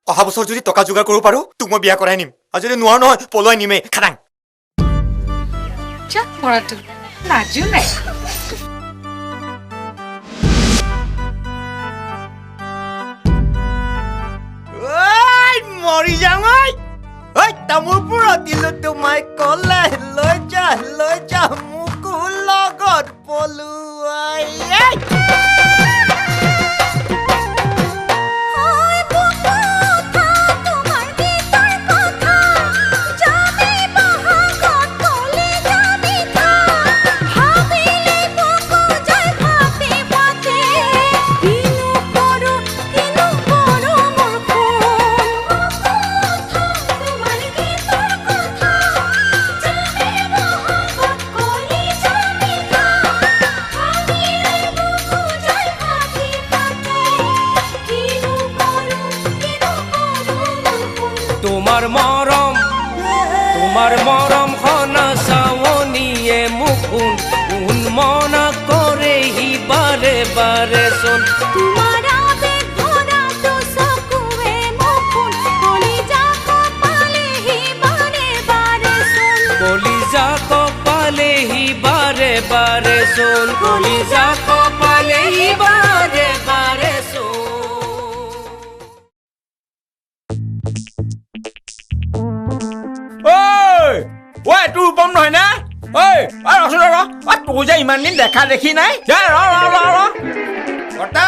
অহা বছৰ যদি টকা যোগাৰ কৰিব পাৰো তোক মই বিয়া কৰাই নিম, আৰু যদি নোৱাৰো নহয় পলুৱাই নিমেই, খাটাং। মৰি যাওঁ ঐ। ঐ তামোলপুৰত দিলো তোমাই কলে লৈ যা লৈ যা মোকো লগত পলুৱাই। তোমাৰ মৰম সনা চাৱনিয়ে মুখোন কোন মনা কৰে সি বাৰে বাৰে চোন। কলিজা কপালে হি বাৰে বাৰে চোন, কলিজা কপালে হি বাৰে বাৰে চোন। ঐ তোৰ ৰূপম নহয় নে? ঐ ৰচোন ৰ, তোৰ যে ইমান দিন দেখা দেখি নাই। ৰ ৰ ৰ ৰ বৰ্তা,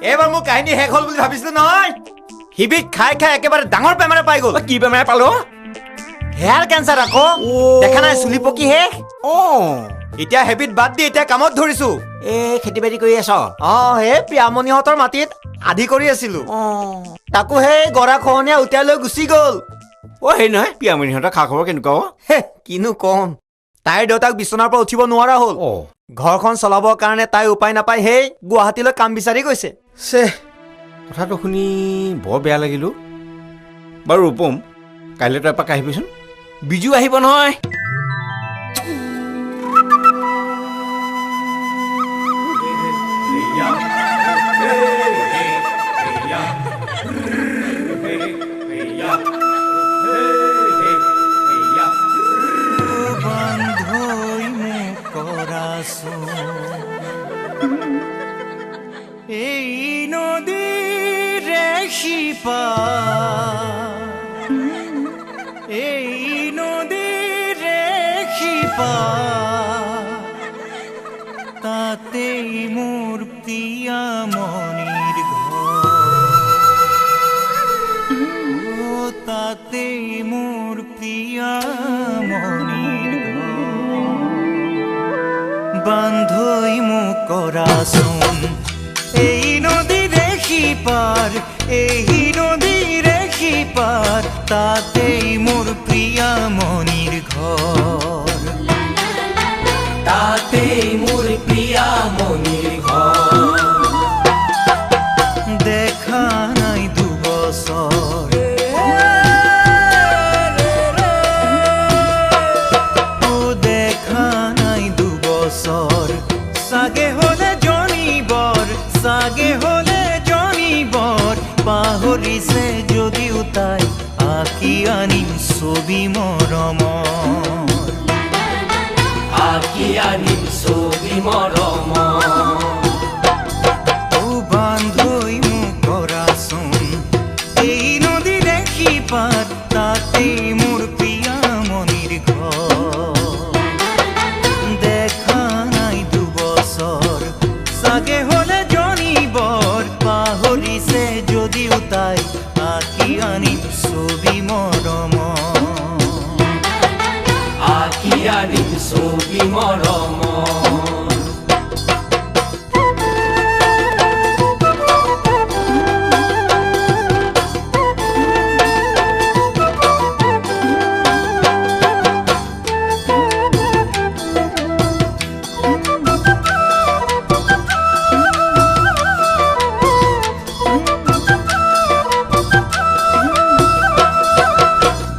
এইবাৰ মোৰ কাহিনী শেষ হ'ল বুলি ভাবিছিলো নহয়, শিবিত খাই খাই একেবাৰে ডাঙৰ বেমাৰে পাই গ'ল। কি বেমাৰে পালো? হেয়াৰ কেঞ্চাৰ আকৌ, দেখা নাই চুলি পকি শেষ। এতিয়া হেবিট বাদ দি এতিয়া কামত ধৰিছো। এই খেতি বাতি কৰি আছ? অঁ, সেই প্ৰিয়ামণিহঁতৰ মাটিত আধি কৰি আছিলো, তাকো সেই গৰা খহনীয়া উটাই লৈ গুচি গ'ল। অ' হেৰি নহয়, প্ৰিয়ামণিহঁতৰ খা খবৰ কেনেকুৱা? হে কিনো কম, তাইৰ দেউতাক বিচনাৰ পৰা উঠিব নোৱাৰা হ'ল। ঘৰখন চলাবৰ কাৰণে তাই উপায় নাপাই সেই গুৱাহাটীলৈ কাম বিচাৰি গৈছে। চে, কথাটো শুনি বৰ বেয়া লাগিলো। বাৰু ৰূপম, কাইলৈ তই এপাক আহিবিচোন, বিজু আহিব নহয়। এই নদীৰে সিপাৰ, এই নদীৰে সিপাৰ, তাতেই মোৰ প্ৰিয়ামণিৰ ঘৰ, তাতেই মোৰ প্ৰিয়ামণিৰ ঘৰ। বান্ধৈ মোক কৰাচোন এই নদীৰে সিপাৰ, এই নদীৰে সিপাৰ, তাতেই মোৰ প্ৰিয়ামণিৰ ঘৰ, তাতেই মোৰ প্ৰিয়ামণিৰ ঘৰ। দেখা নাই দুবছৰ, দেখা নাই দুবছৰ, চাগে হলে জনিবৰ, চাগে হলে জনিবৰ, পাহৰিছে যদিও তাই, আঁকি আনিম ছবি মৰমৰ, আঁকি আনিম ছবি মৰমৰ। ও বান্ধৈ মোক কৰাচোন এই নদীৰে সিপাৰ, তাতেই মোৰ প্ৰিয়ামণিৰ ঘৰ। দেখা নাই দুবছৰ, চাগে হলে জনিবৰ, পাহৰিছে যদিও তাই, আঁকি আনিম ছবি মৰমৰ, আঁকি আনিম ছবি মৰমৰ।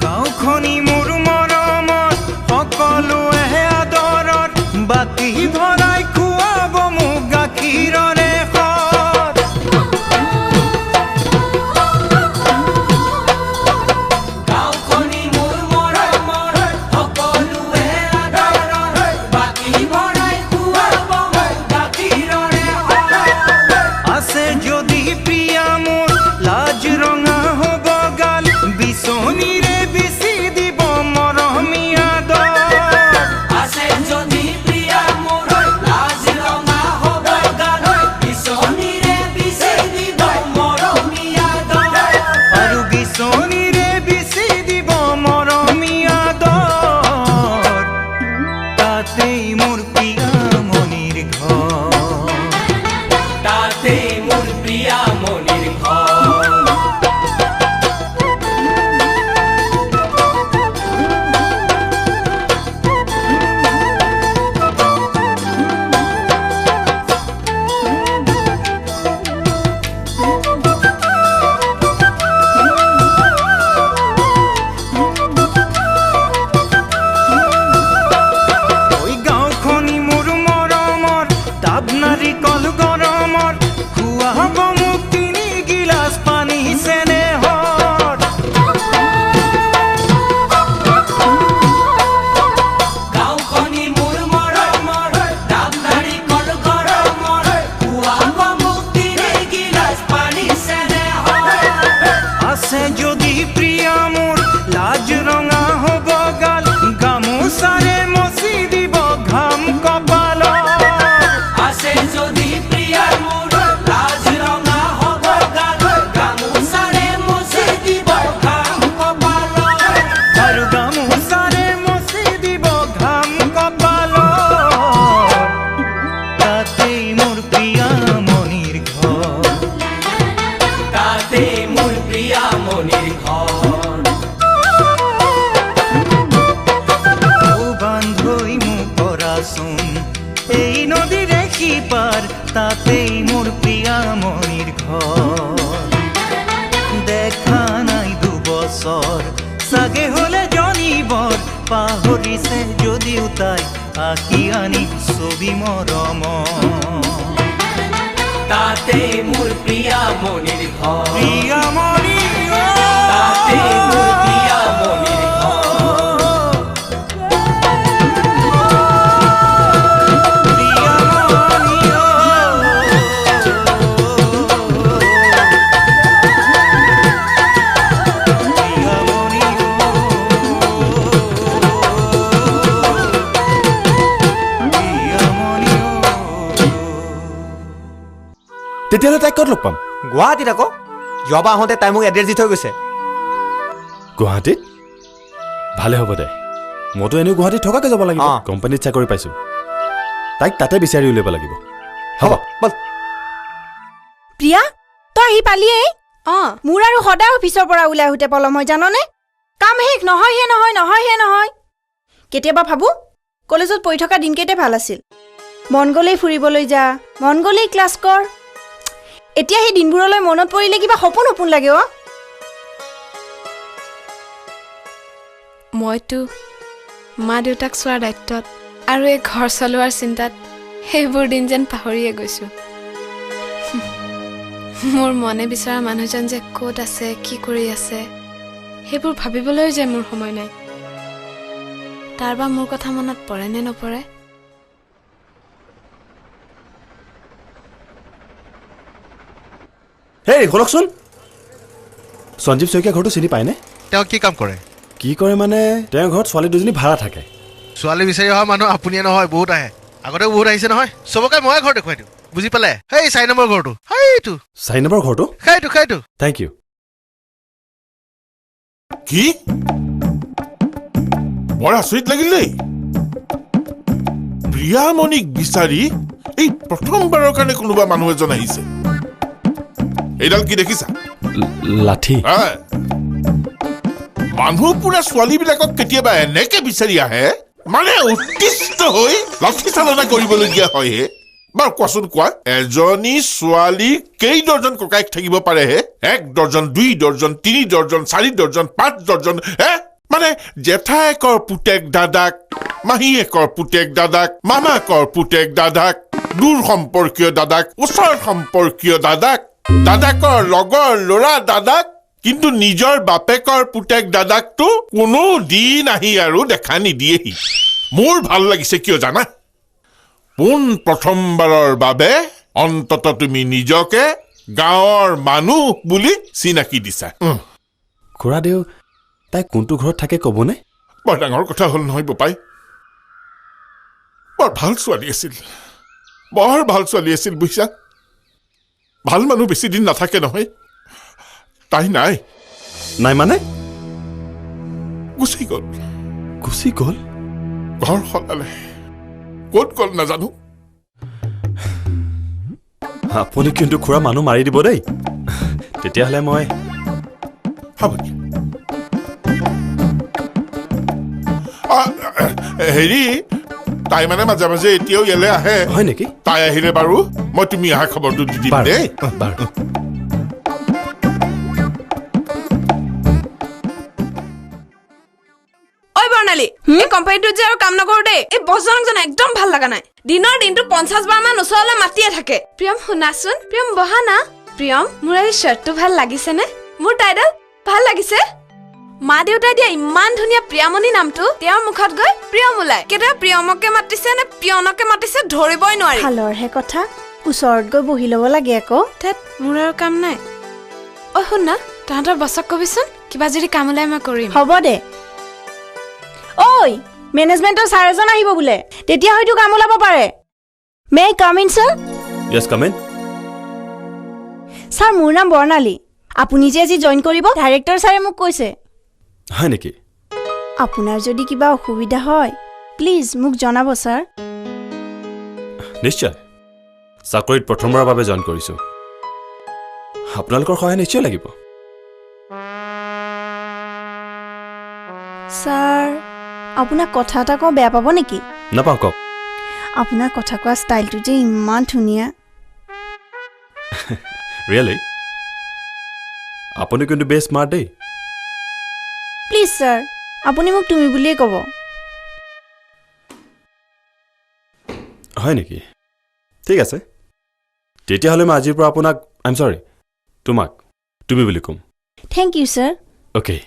গাঁওখনি মোৰ মৰমৰ, সকলোৱে আদৰৰ, বাতি ভৰাই খুৱাব মোক গাখীৰৰে সৰ। গাঁওখনি মোৰ মৰমৰ, সকলোৱে আদৰৰ, বাতি ভৰাই খুৱাব মোক গাখীৰৰে সৰ। আছে যদি প্ৰিয়া মোৰ, লাজ ৰঙা হ'ব গাল, বিচনীৰে বিচি দিব মৰমীয়া দৰ। আছে যদি প্ৰিয়া মোৰ, লাজ ৰঙা হ'ব গাল, বিচনীৰে বিচি দিব মৰমীয়া দৰ। আৰু বিচনীৰে বিচি দিব মৰমীয়া দৰ, তাতেই মোৰ প্ৰিয়ামণিৰ ঘৰ, তাতেই মোৰ প্ৰিয়ামণিৰ ঘৰ। ঐ গাঁওখনি মোৰ মৰমৰ, ডাব নাৰিকল গৰমৰ, খুৱাব মোক 3 গিলাচ পানী চেনেহৰ। গাঁওখনি মোৰ মৰমৰ, ডাব নাৰিকল গৰমৰ, খুৱাব মোক 3 গিলাচ পানী চেনেহৰ। আছে যদি প্ৰিয়া মোৰ, লাজ ৰঙা হ'ব গাল, গামোচাৰে মচি দিব ঘাম কপালৰ। আছে যদি প্ৰিয়া মোৰ, লাজ ৰঙা হ'ব গাল, গামোচাৰে মচি দিব ঘাম কপালৰ। আৰু গামোচাৰে প্ৰিয়ামণিৰ ঘৰ। তাতে মোৰ প্ৰিয়ামণিৰ ঘৰ। ও বান্ধৈ মোক কৰাচোন এই নদীৰে সিপাৰ, তাতেই মোৰ প্ৰিয়ামণিৰ ঘৰ। দেখা নাই দুবছৰ চাগে হলে জনিবৰ, পাহৰিছে যদিও তাই আঁকি আনি ছবি মৰমৰ। তাতে মোৰ প্ৰিয়ামণিৰ ঘৰ। প্ৰিয়ামণি, তাতে মোৰ প্ৰিয়ামণিৰ ঘৰ। তেতিয়াহ'লে তাইক ক'ত লগ পাম? গুৱাহাটীত আকৌ। যোৱাবাৰ আহোঁতে তাই মোক এড্ৰেছ দি থৈ গৈছে। গুৱাহাটীত? ভালে হ'ব দে, মইতো এনেও গুৱাহাটীত থকাকৈ যাব লাগিব, কোম্পানীত চাকৰি পাইছোঁ। তাইক তাতে বিচাৰি উলিয়াব লাগিব। হ'ব বল। প্ৰিয়া, তই আহি পালিয়েই? অঁ। মোৰ আৰু সদায় অফিচৰ পৰা ওলাই আহোঁতে পলম হয় জাননে? কাম শেষ নহয়হে নহয়, নহয়হে নহয়। কেতিয়াবা ভাবোঁ কলেজত পঢ়ি থকা দিনকেইটাই ভাল আছিল। মন গ'লেই ফুৰিবলৈ যা, মন গ'লেই ক্লাছ কৰ। এতিয়া সেই দিনবোৰলৈ মনত পৰিলে কিবা সপোন সপোন লাগে অ'। মইতো মা দেউতাক চোৱাৰ দায়িত্বত আৰু এই ঘৰ চলোৱাৰ চিন্তাত সেইবোৰ দিন যেন পাহৰিয়ে গৈছোঁ। মোৰ মনে বিচৰা মানুহজন যে ক'ত আছে, কি কৰি আছে, সেইবোৰ ভাবিবলৈও যে মোৰ সময় নাই। তাৰ বা মোৰ কথা মনত পৰে নে নপৰে? হেই শুনকচোন, সঞ্জীৱ শইকীয়া ঘৰটো চিনি পায়নে? তেওঁ কি কাম কৰে? কি কৰে মানে, তেওঁৰ ঘৰত ছোৱালী দুজনী ভাড়া থাকে। ছোৱালী বিচাৰি অহা মানুহ আপুনিয়ে নহয়, বহুত আহে। আগতেও বহুত আহিছে নহয়। চবকে ময়ে ঘৰ দেখুৱাই দিওঁ, বুজি পালে? সেই 4 নম্বৰ ঘৰটো, সেইটো 4 নম্বৰ ঘৰটো, সেইটো সেইটো। Thank U. কি বৰ আচৰিত লাগিল দেই, প্ৰিয়ামণিক বিচাৰি এই প্ৰথমবাৰৰ কাৰণে কোনোবা মানুহ এজন আহিছে। এইডাল কি দেখিছা? লাঠি। মানুহ পুৰা ছোৱালীবিলাকক কেতিয়াবা এনেকে বিচাৰি আহে, মানে অতিষ্ঠ হৈ লাঠি চালনা কৰিবলগীয়া হয়হে। বাৰু কোৱাচোন কোৱা, এজনী ছোৱালী কেই ডজন ককায়েক থাকিব পাৰেহে? 1 dozen, 2 dozen, 3 dozen, 4 dozen, 5 dozen হে? মানে জেঠায়েকৰ পুতেক দাদাক, মাহীয়েকৰ পুতেক দাদাক, মামাকৰ পুতেক দাদাক, দূৰ সম্পৰ্কীয় দাদাক, ওচৰ সম্পৰ্কীয় দাদাক, দাদাকৰ লগৰ ল'ৰা দাদাক, কিন্তু নিজৰ বাপেকৰ পুতেক দাদাকটো কোনো দিন আহি আৰু দেখা নিদিয়েহি। মোৰ ভাল লাগিছে কিয় জানা? পোন প্ৰথমবাৰৰ বাবে অন্তত তুমি নিজকে গাঁৱৰ মানুহ বুলি চিনাকি দিছা। খুৰাদেউ, তাই কোনটো ঘৰত থাকে ক'বনে? বৰ ডাঙৰ কথা হ'ল নহয় বোপাই। বৰ ভাল ছোৱালী আছিল, বৰ ভাল ছোৱালী আছিল বুজিছা। ভাল মানুহ বেছি দিন নাথাকে নহয়। তাই নাই। নাই মানে? গুচি গ'ল। গুচি গ'ল? ঘৰ সলালে, ক'ত গ'ল নাজানো। আপুনি কিন্তু খুৰা মানুহ মাৰি দিব দেই। তেতিয়াহ'লে মই হ'ব। হেৰি, তাই মানে মাজে মাজে এতিয়াও ইয়ালৈ আহে। হয় নেকি? তাই আহিলে বাৰু মই তুমি অহা খবৰটো দি দিম দেই। বাৰু। ঐ বৰ্ণালী, এই কোম্পানীটোত যে আৰু কাম নকৰো দেই। এই বছজনক যেন একদম ভাল লগা নাই। দিনৰ দিনটো 50 বাৰ মান ওচৰলৈ মাতিয়ে থাকে। প্ৰিয়ম শুনাচোন, প্ৰিয়ম বহা না। প্ৰিয়ম, মোৰ আজি শ্বাৰ্টটো ভাল লাগিছেনে? মোৰ টাইডাল ভাল লাগিছে? মা দেউতাই দিয়া ইমান ধুনীয়া প্ৰিয়ামণি নামটো তেওঁৰ মুখত গৈ প্ৰিয়ম ওলাই। কেতিয়াবা প্ৰিয়মকে মাতিছে নে পিয়নকে মাতিছে ধৰিবই নোৱাৰি। ভালৰহে কথা, ওচৰত গৈ বহি ল'ব লাগে আকৌ। ধেত, মোৰ আৰু কাম নাই। ঐ শুন না, তহঁতৰ বছক কবিচোন কিবা যদি কাম ওলাই মই কৰিম। হ'ব দে। ঐ, মেনেজমেণ্টৰ ছাৰ এজন আহিব বোলে, তেতিয়া হয়তো কাম ওলাব পাৰে। May come in sir? Yes, come in. Sir, মোৰ নাম বৰ্ণালী। আপুনি যে আজি জইন কৰিব, ডাইৰেক্টৰ ছাৰে মোক কৈছে। হয় নেকি? আপোনাৰ যদি কিবা অসুবিধা হয় প্লিজ মোক জনাব ছাৰ। নিশ্চয়। চাকৰিত প্ৰথমবাৰৰ বাবে জইন কৰিছোঁ। আপোনালোকৰ সহায় নিশ্চয় লাগিব। ছাৰ, আপোনাক কথা এটা কওঁ, বেয়া পাব নেকি? নাপাওঁ, কওক। আপোনাৰ কথা কোৱা ষ্টাইলটো যে ইমান ধুনীয়া। ৰিয়েলি? আপুনি কিন্তু বেছ স্মাৰ্ট দেই। প্লিজ ছাৰ, আপুনি মোক তুমি বুলিয়ে ক'ব। হয় নেকি? ঠিক আছে, তেতিয়াহ'লে মই আজিৰ পৰা আপোনাক, I am চৰি, তোমাক তুমি বুলি ক'ম। Thank you sir. Okay.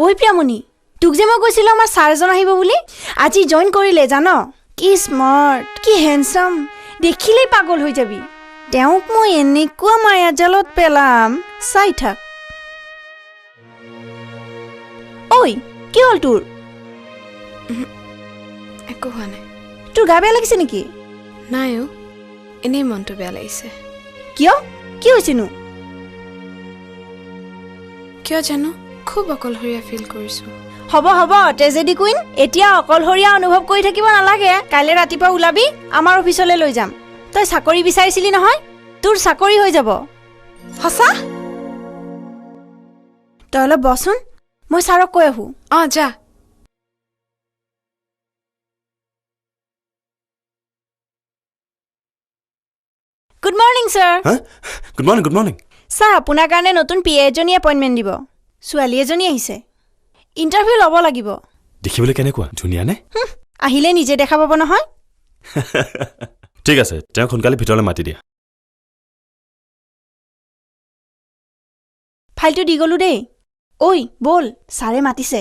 ঐ প্ৰিয়ামণি, তোক যে মই কৈছিলোঁ আমাৰ ছাৰ এজন আহিব বুলি, আজি জইন কৰিলে জান? কি স্মাৰ্ট, কি হেণ্ডচাম, দেখিলেই পাগল হৈ যাবি। তেওঁক মই এনেকুৱা মায়াজালত পেলাম, চাই থাক। ঐ, কি হ'ল তোৰ? একো হোৱা নাই। তোৰ গা বেয়া লাগিছে নেকি? নাই অ', এনেই মনটো বেয়া লাগিছে। কিয়, কি হৈছেনো? কিয় জানো খুব অকলশৰীয়া ফিল কৰিছোঁ। হ'ব হ'ব, ট্ৰেজেডি কুইন, এতিয়া অকলশৰীয়া অনুভৱ কৰি থাকিব নালাগে। কাইলৈ ৰাতিপুৱা ওলাবি, আমাৰ অফিচলৈ লৈ যাম। তই চাকৰি বিচাৰিছিলি নহয়, তোৰ চাকৰি হৈ যাব। সঁচা? তই অলপ বহচোন, মই ছাৰক কৈ আহোঁ। অঁ, যা। Good morning sir. Good morning. Good morning sir. আপোনাৰ কাৰণে নতুন পি এ এজনী এপইণ্টমেণ্ট দিব। ছোৱালী এজনী আহিছে, ইণ্টাৰভিউ ল'ব লাগিব। দেখিবলৈ কেনেকুৱা, ধুনীয়া নে? আহিলে নিজে দেখা পাব নহয়। ঠিক আছে, তেওঁক সোনকালে ভিতৰলৈ মাতি দিয়া। ফাইলটো দি গ'লো দেই। ঐ ব'ল, ছাৰে মাতিছে।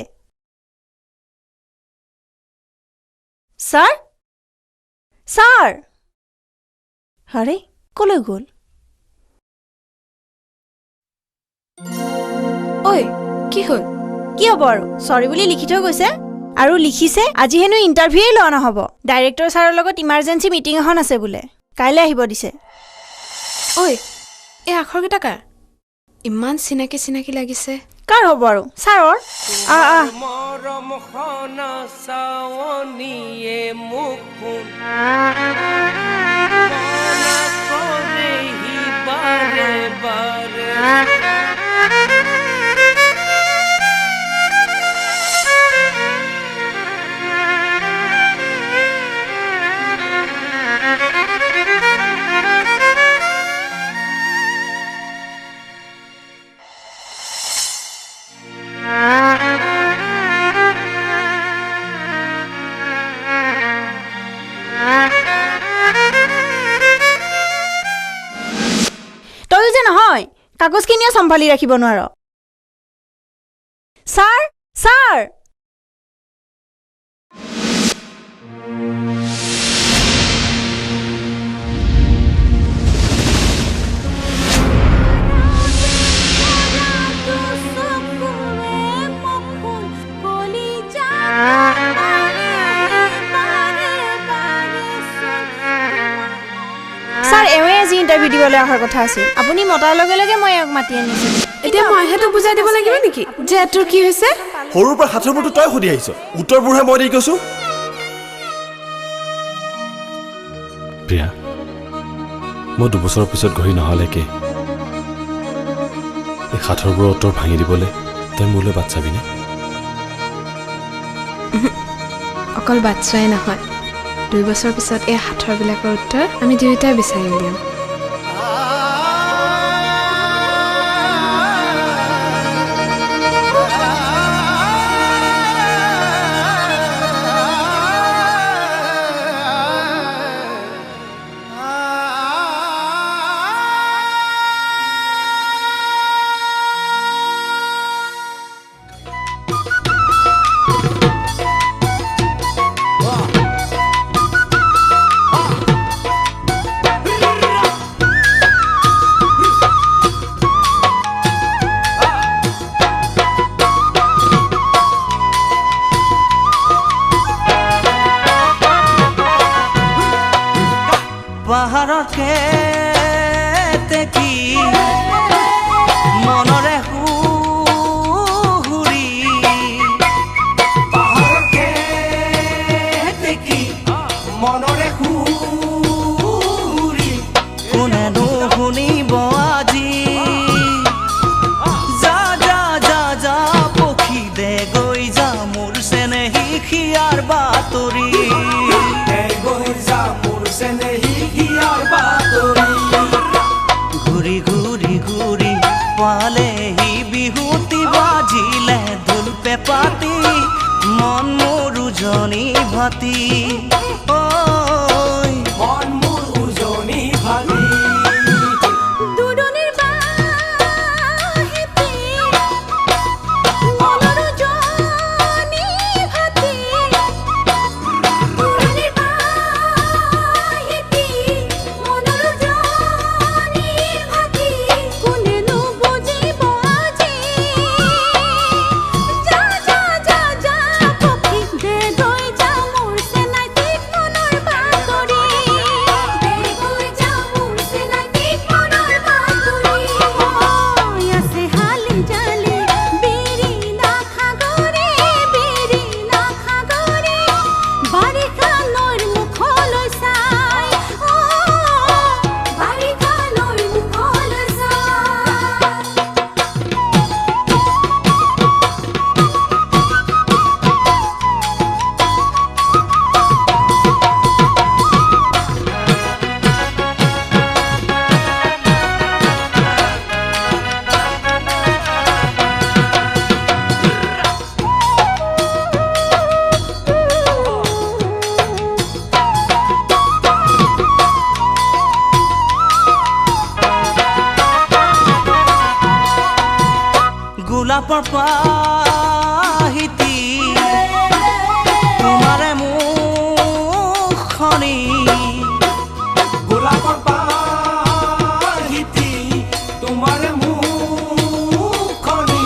ছাৰ, ছাৰ, আৰে ক'লৈ গ'ল? ঐ, কি হ'ল? কি হ'ব আৰু, চৰি বুলি লিখি থৈ গৈছে। আৰু লিখিছে আজি হেনো ইণ্টাৰভিউৱেই লোৱা নহ'ব, ডাইৰেক্টৰ ছাৰৰ লগত ইমাৰ্জেঞ্চি মিটিং এখন আছে বোলে, কাইলৈ আহিব দিছে। ঐ, এই আখৰকেইটা কাৰ? ইমান চিনাকি চিনাকি লাগিছে। কাৰ হ'ব আৰু, ছাৰৰ। আহ আহ। তয়ো যে নহয়, কাগজখিনিও চম্ভালি ৰাখিব নোৱাৰ। Sir, sir. Sir, এওঁৱে আজি ইণ্টাৰভিউ দিবলৈ অহাৰ কথা আছিল। আপুনি মতাৰ লগে লগে মই এওঁক মাতি আনিছিলোঁ। এতিয়া মইহে তোক বুজাই দিব লাগিব নেকি যে তোৰ কি হৈছে? সৰুৰ পৰা সাঁথৰবোৰতো তই সুধি আহিছ, উত্তৰবোৰহে মই দি কৈছোঁ। প্ৰিয়া, মই 2 বছৰৰ পিছত ঘূৰি নহালৈকে এই সাঁথৰবোৰৰ উত্তৰ ভাঙি দিবলৈ তই মোলৈ বাট চাবিনে? অকল বাট চোৱাই নহয়, 2 বছৰ পিছত এই সাঁথৰবিলাকৰ উত্তৰ আমি দুয়োটাই বিচাৰি উলিয়াম। Ra পাতি মন মোৰ উজনি ভাতি ঐ মন মোৰ উজনি ভাতি দূৰণিৰ বাহিতি মনৰ উজনি ভাতি দূৰণিৰ বাহিতি মনৰ উজনি ভাতি কোনেনো বুজিব আজি যা যা যা যা পক্ষী দে গৈ যা মোৰ চেনাইটিক মনৰ বাতৰি দে গৈ যা মোৰ চেনাইটিক মনৰ বাতৰি ঐ আছে হালি জালি বিৰিণা খাগৰে বিৰিণা খাগৰে বাৰিষা নৈৰ মুখলৈ চাই অ বাৰিষা নৈৰ মুখলৈ চাই। গোলাপৰ পাহিতি তোমাৰে মুখনি গোলাপৰ পাহিতি তোমাৰে মুখনি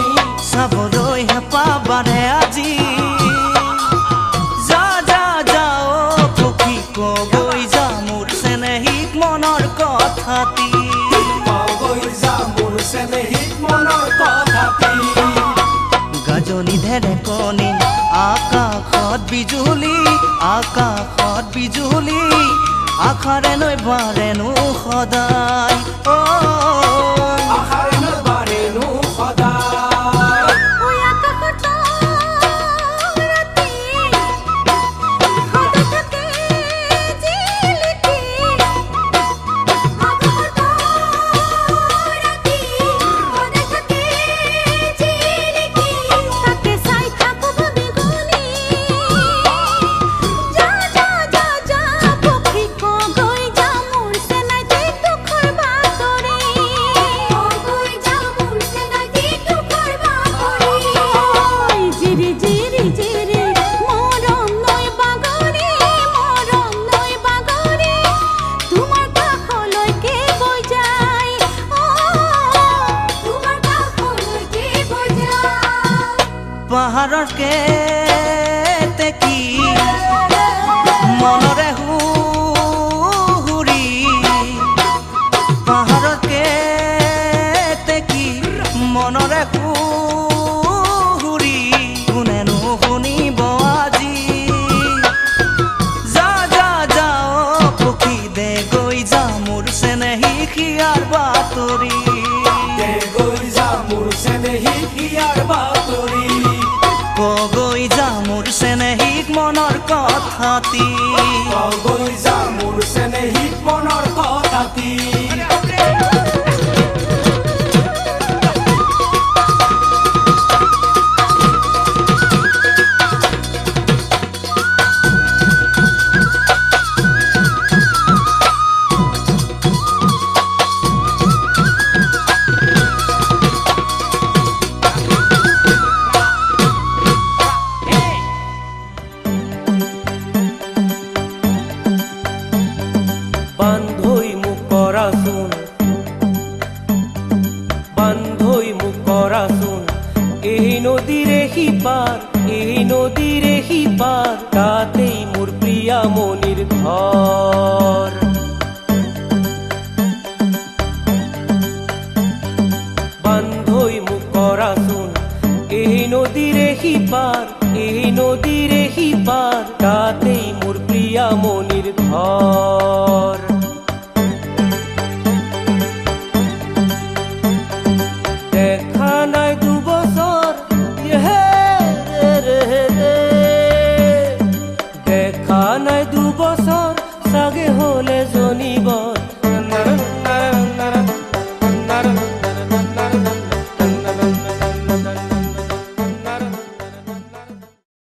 চাবলৈ হেঁপাহ বাঢ়ে আজি যা যা যা অ পক্ষী কগৈ যা মোৰ চেনেহীক মনৰ কথাটি কগৈ যা মোৰ চেনেহীক মনৰ কথাটি গাজনি ঢেৰেকনি আকাশত বিজুলী আকাশত বিজুলী আশাৰে নৈ বাঢ়েনো সদায় অ আশাৰে নৈ বাঢ়েনো সদায় ঐ আকাশৰ তৰাটি সদায় থাকে জিলিকি আকাশৰ তৰাটি সদায় থাকে জিলিকি তাকে চাই থাকো ভাবি গুণি যা যা যা যা পক্ষী কগৈ যা মোৰ চেনাইটিক দুখৰ বাতৰি কগৈ যা মোৰ চেনাইটিক দুখৰ বাতৰি ঐ জিৰি জিৰি জিৰি মৰম নৈ বাগৰি মৰম নৈ বাগৰি তোমাৰ কাষলৈকে বৈ যায় অ তোমাৰ কাষলৈকে বৈ যায়। পাহাৰৰ কেতেকী মনৰে সুহুৰি পাহাৰৰ কেতেকী মনৰে সুহুৰি কোনেনো শুনিব আজি যা যা যা অ পক্ষী দে গৈ যা মোৰ চেনেহী হিয়াৰ বাতৰি দে গৈ যা মোৰ চেনেহী হিয়াৰ বাতৰি কগৈ যা মোৰ চেনেহীক মনৰ কথাটি কগৈ যা মোৰ চেনেহীক মনৰ কথাটি। বান্ধৈ মোক কৰাচোন বান্ধৈ মোক কৰাচোন এই নদীৰে সিপাৰ এই নদীৰে সিপাৰ তাতেই মোৰ প্ৰিয়া মণিৰ ঘৰ বান্ধৈ মোক কৰাচোন এই নদীৰে সিপাৰ এই নদীৰে সিপাৰ তাতেই মোৰ প্ৰিয়া মণিৰ ঘৰ।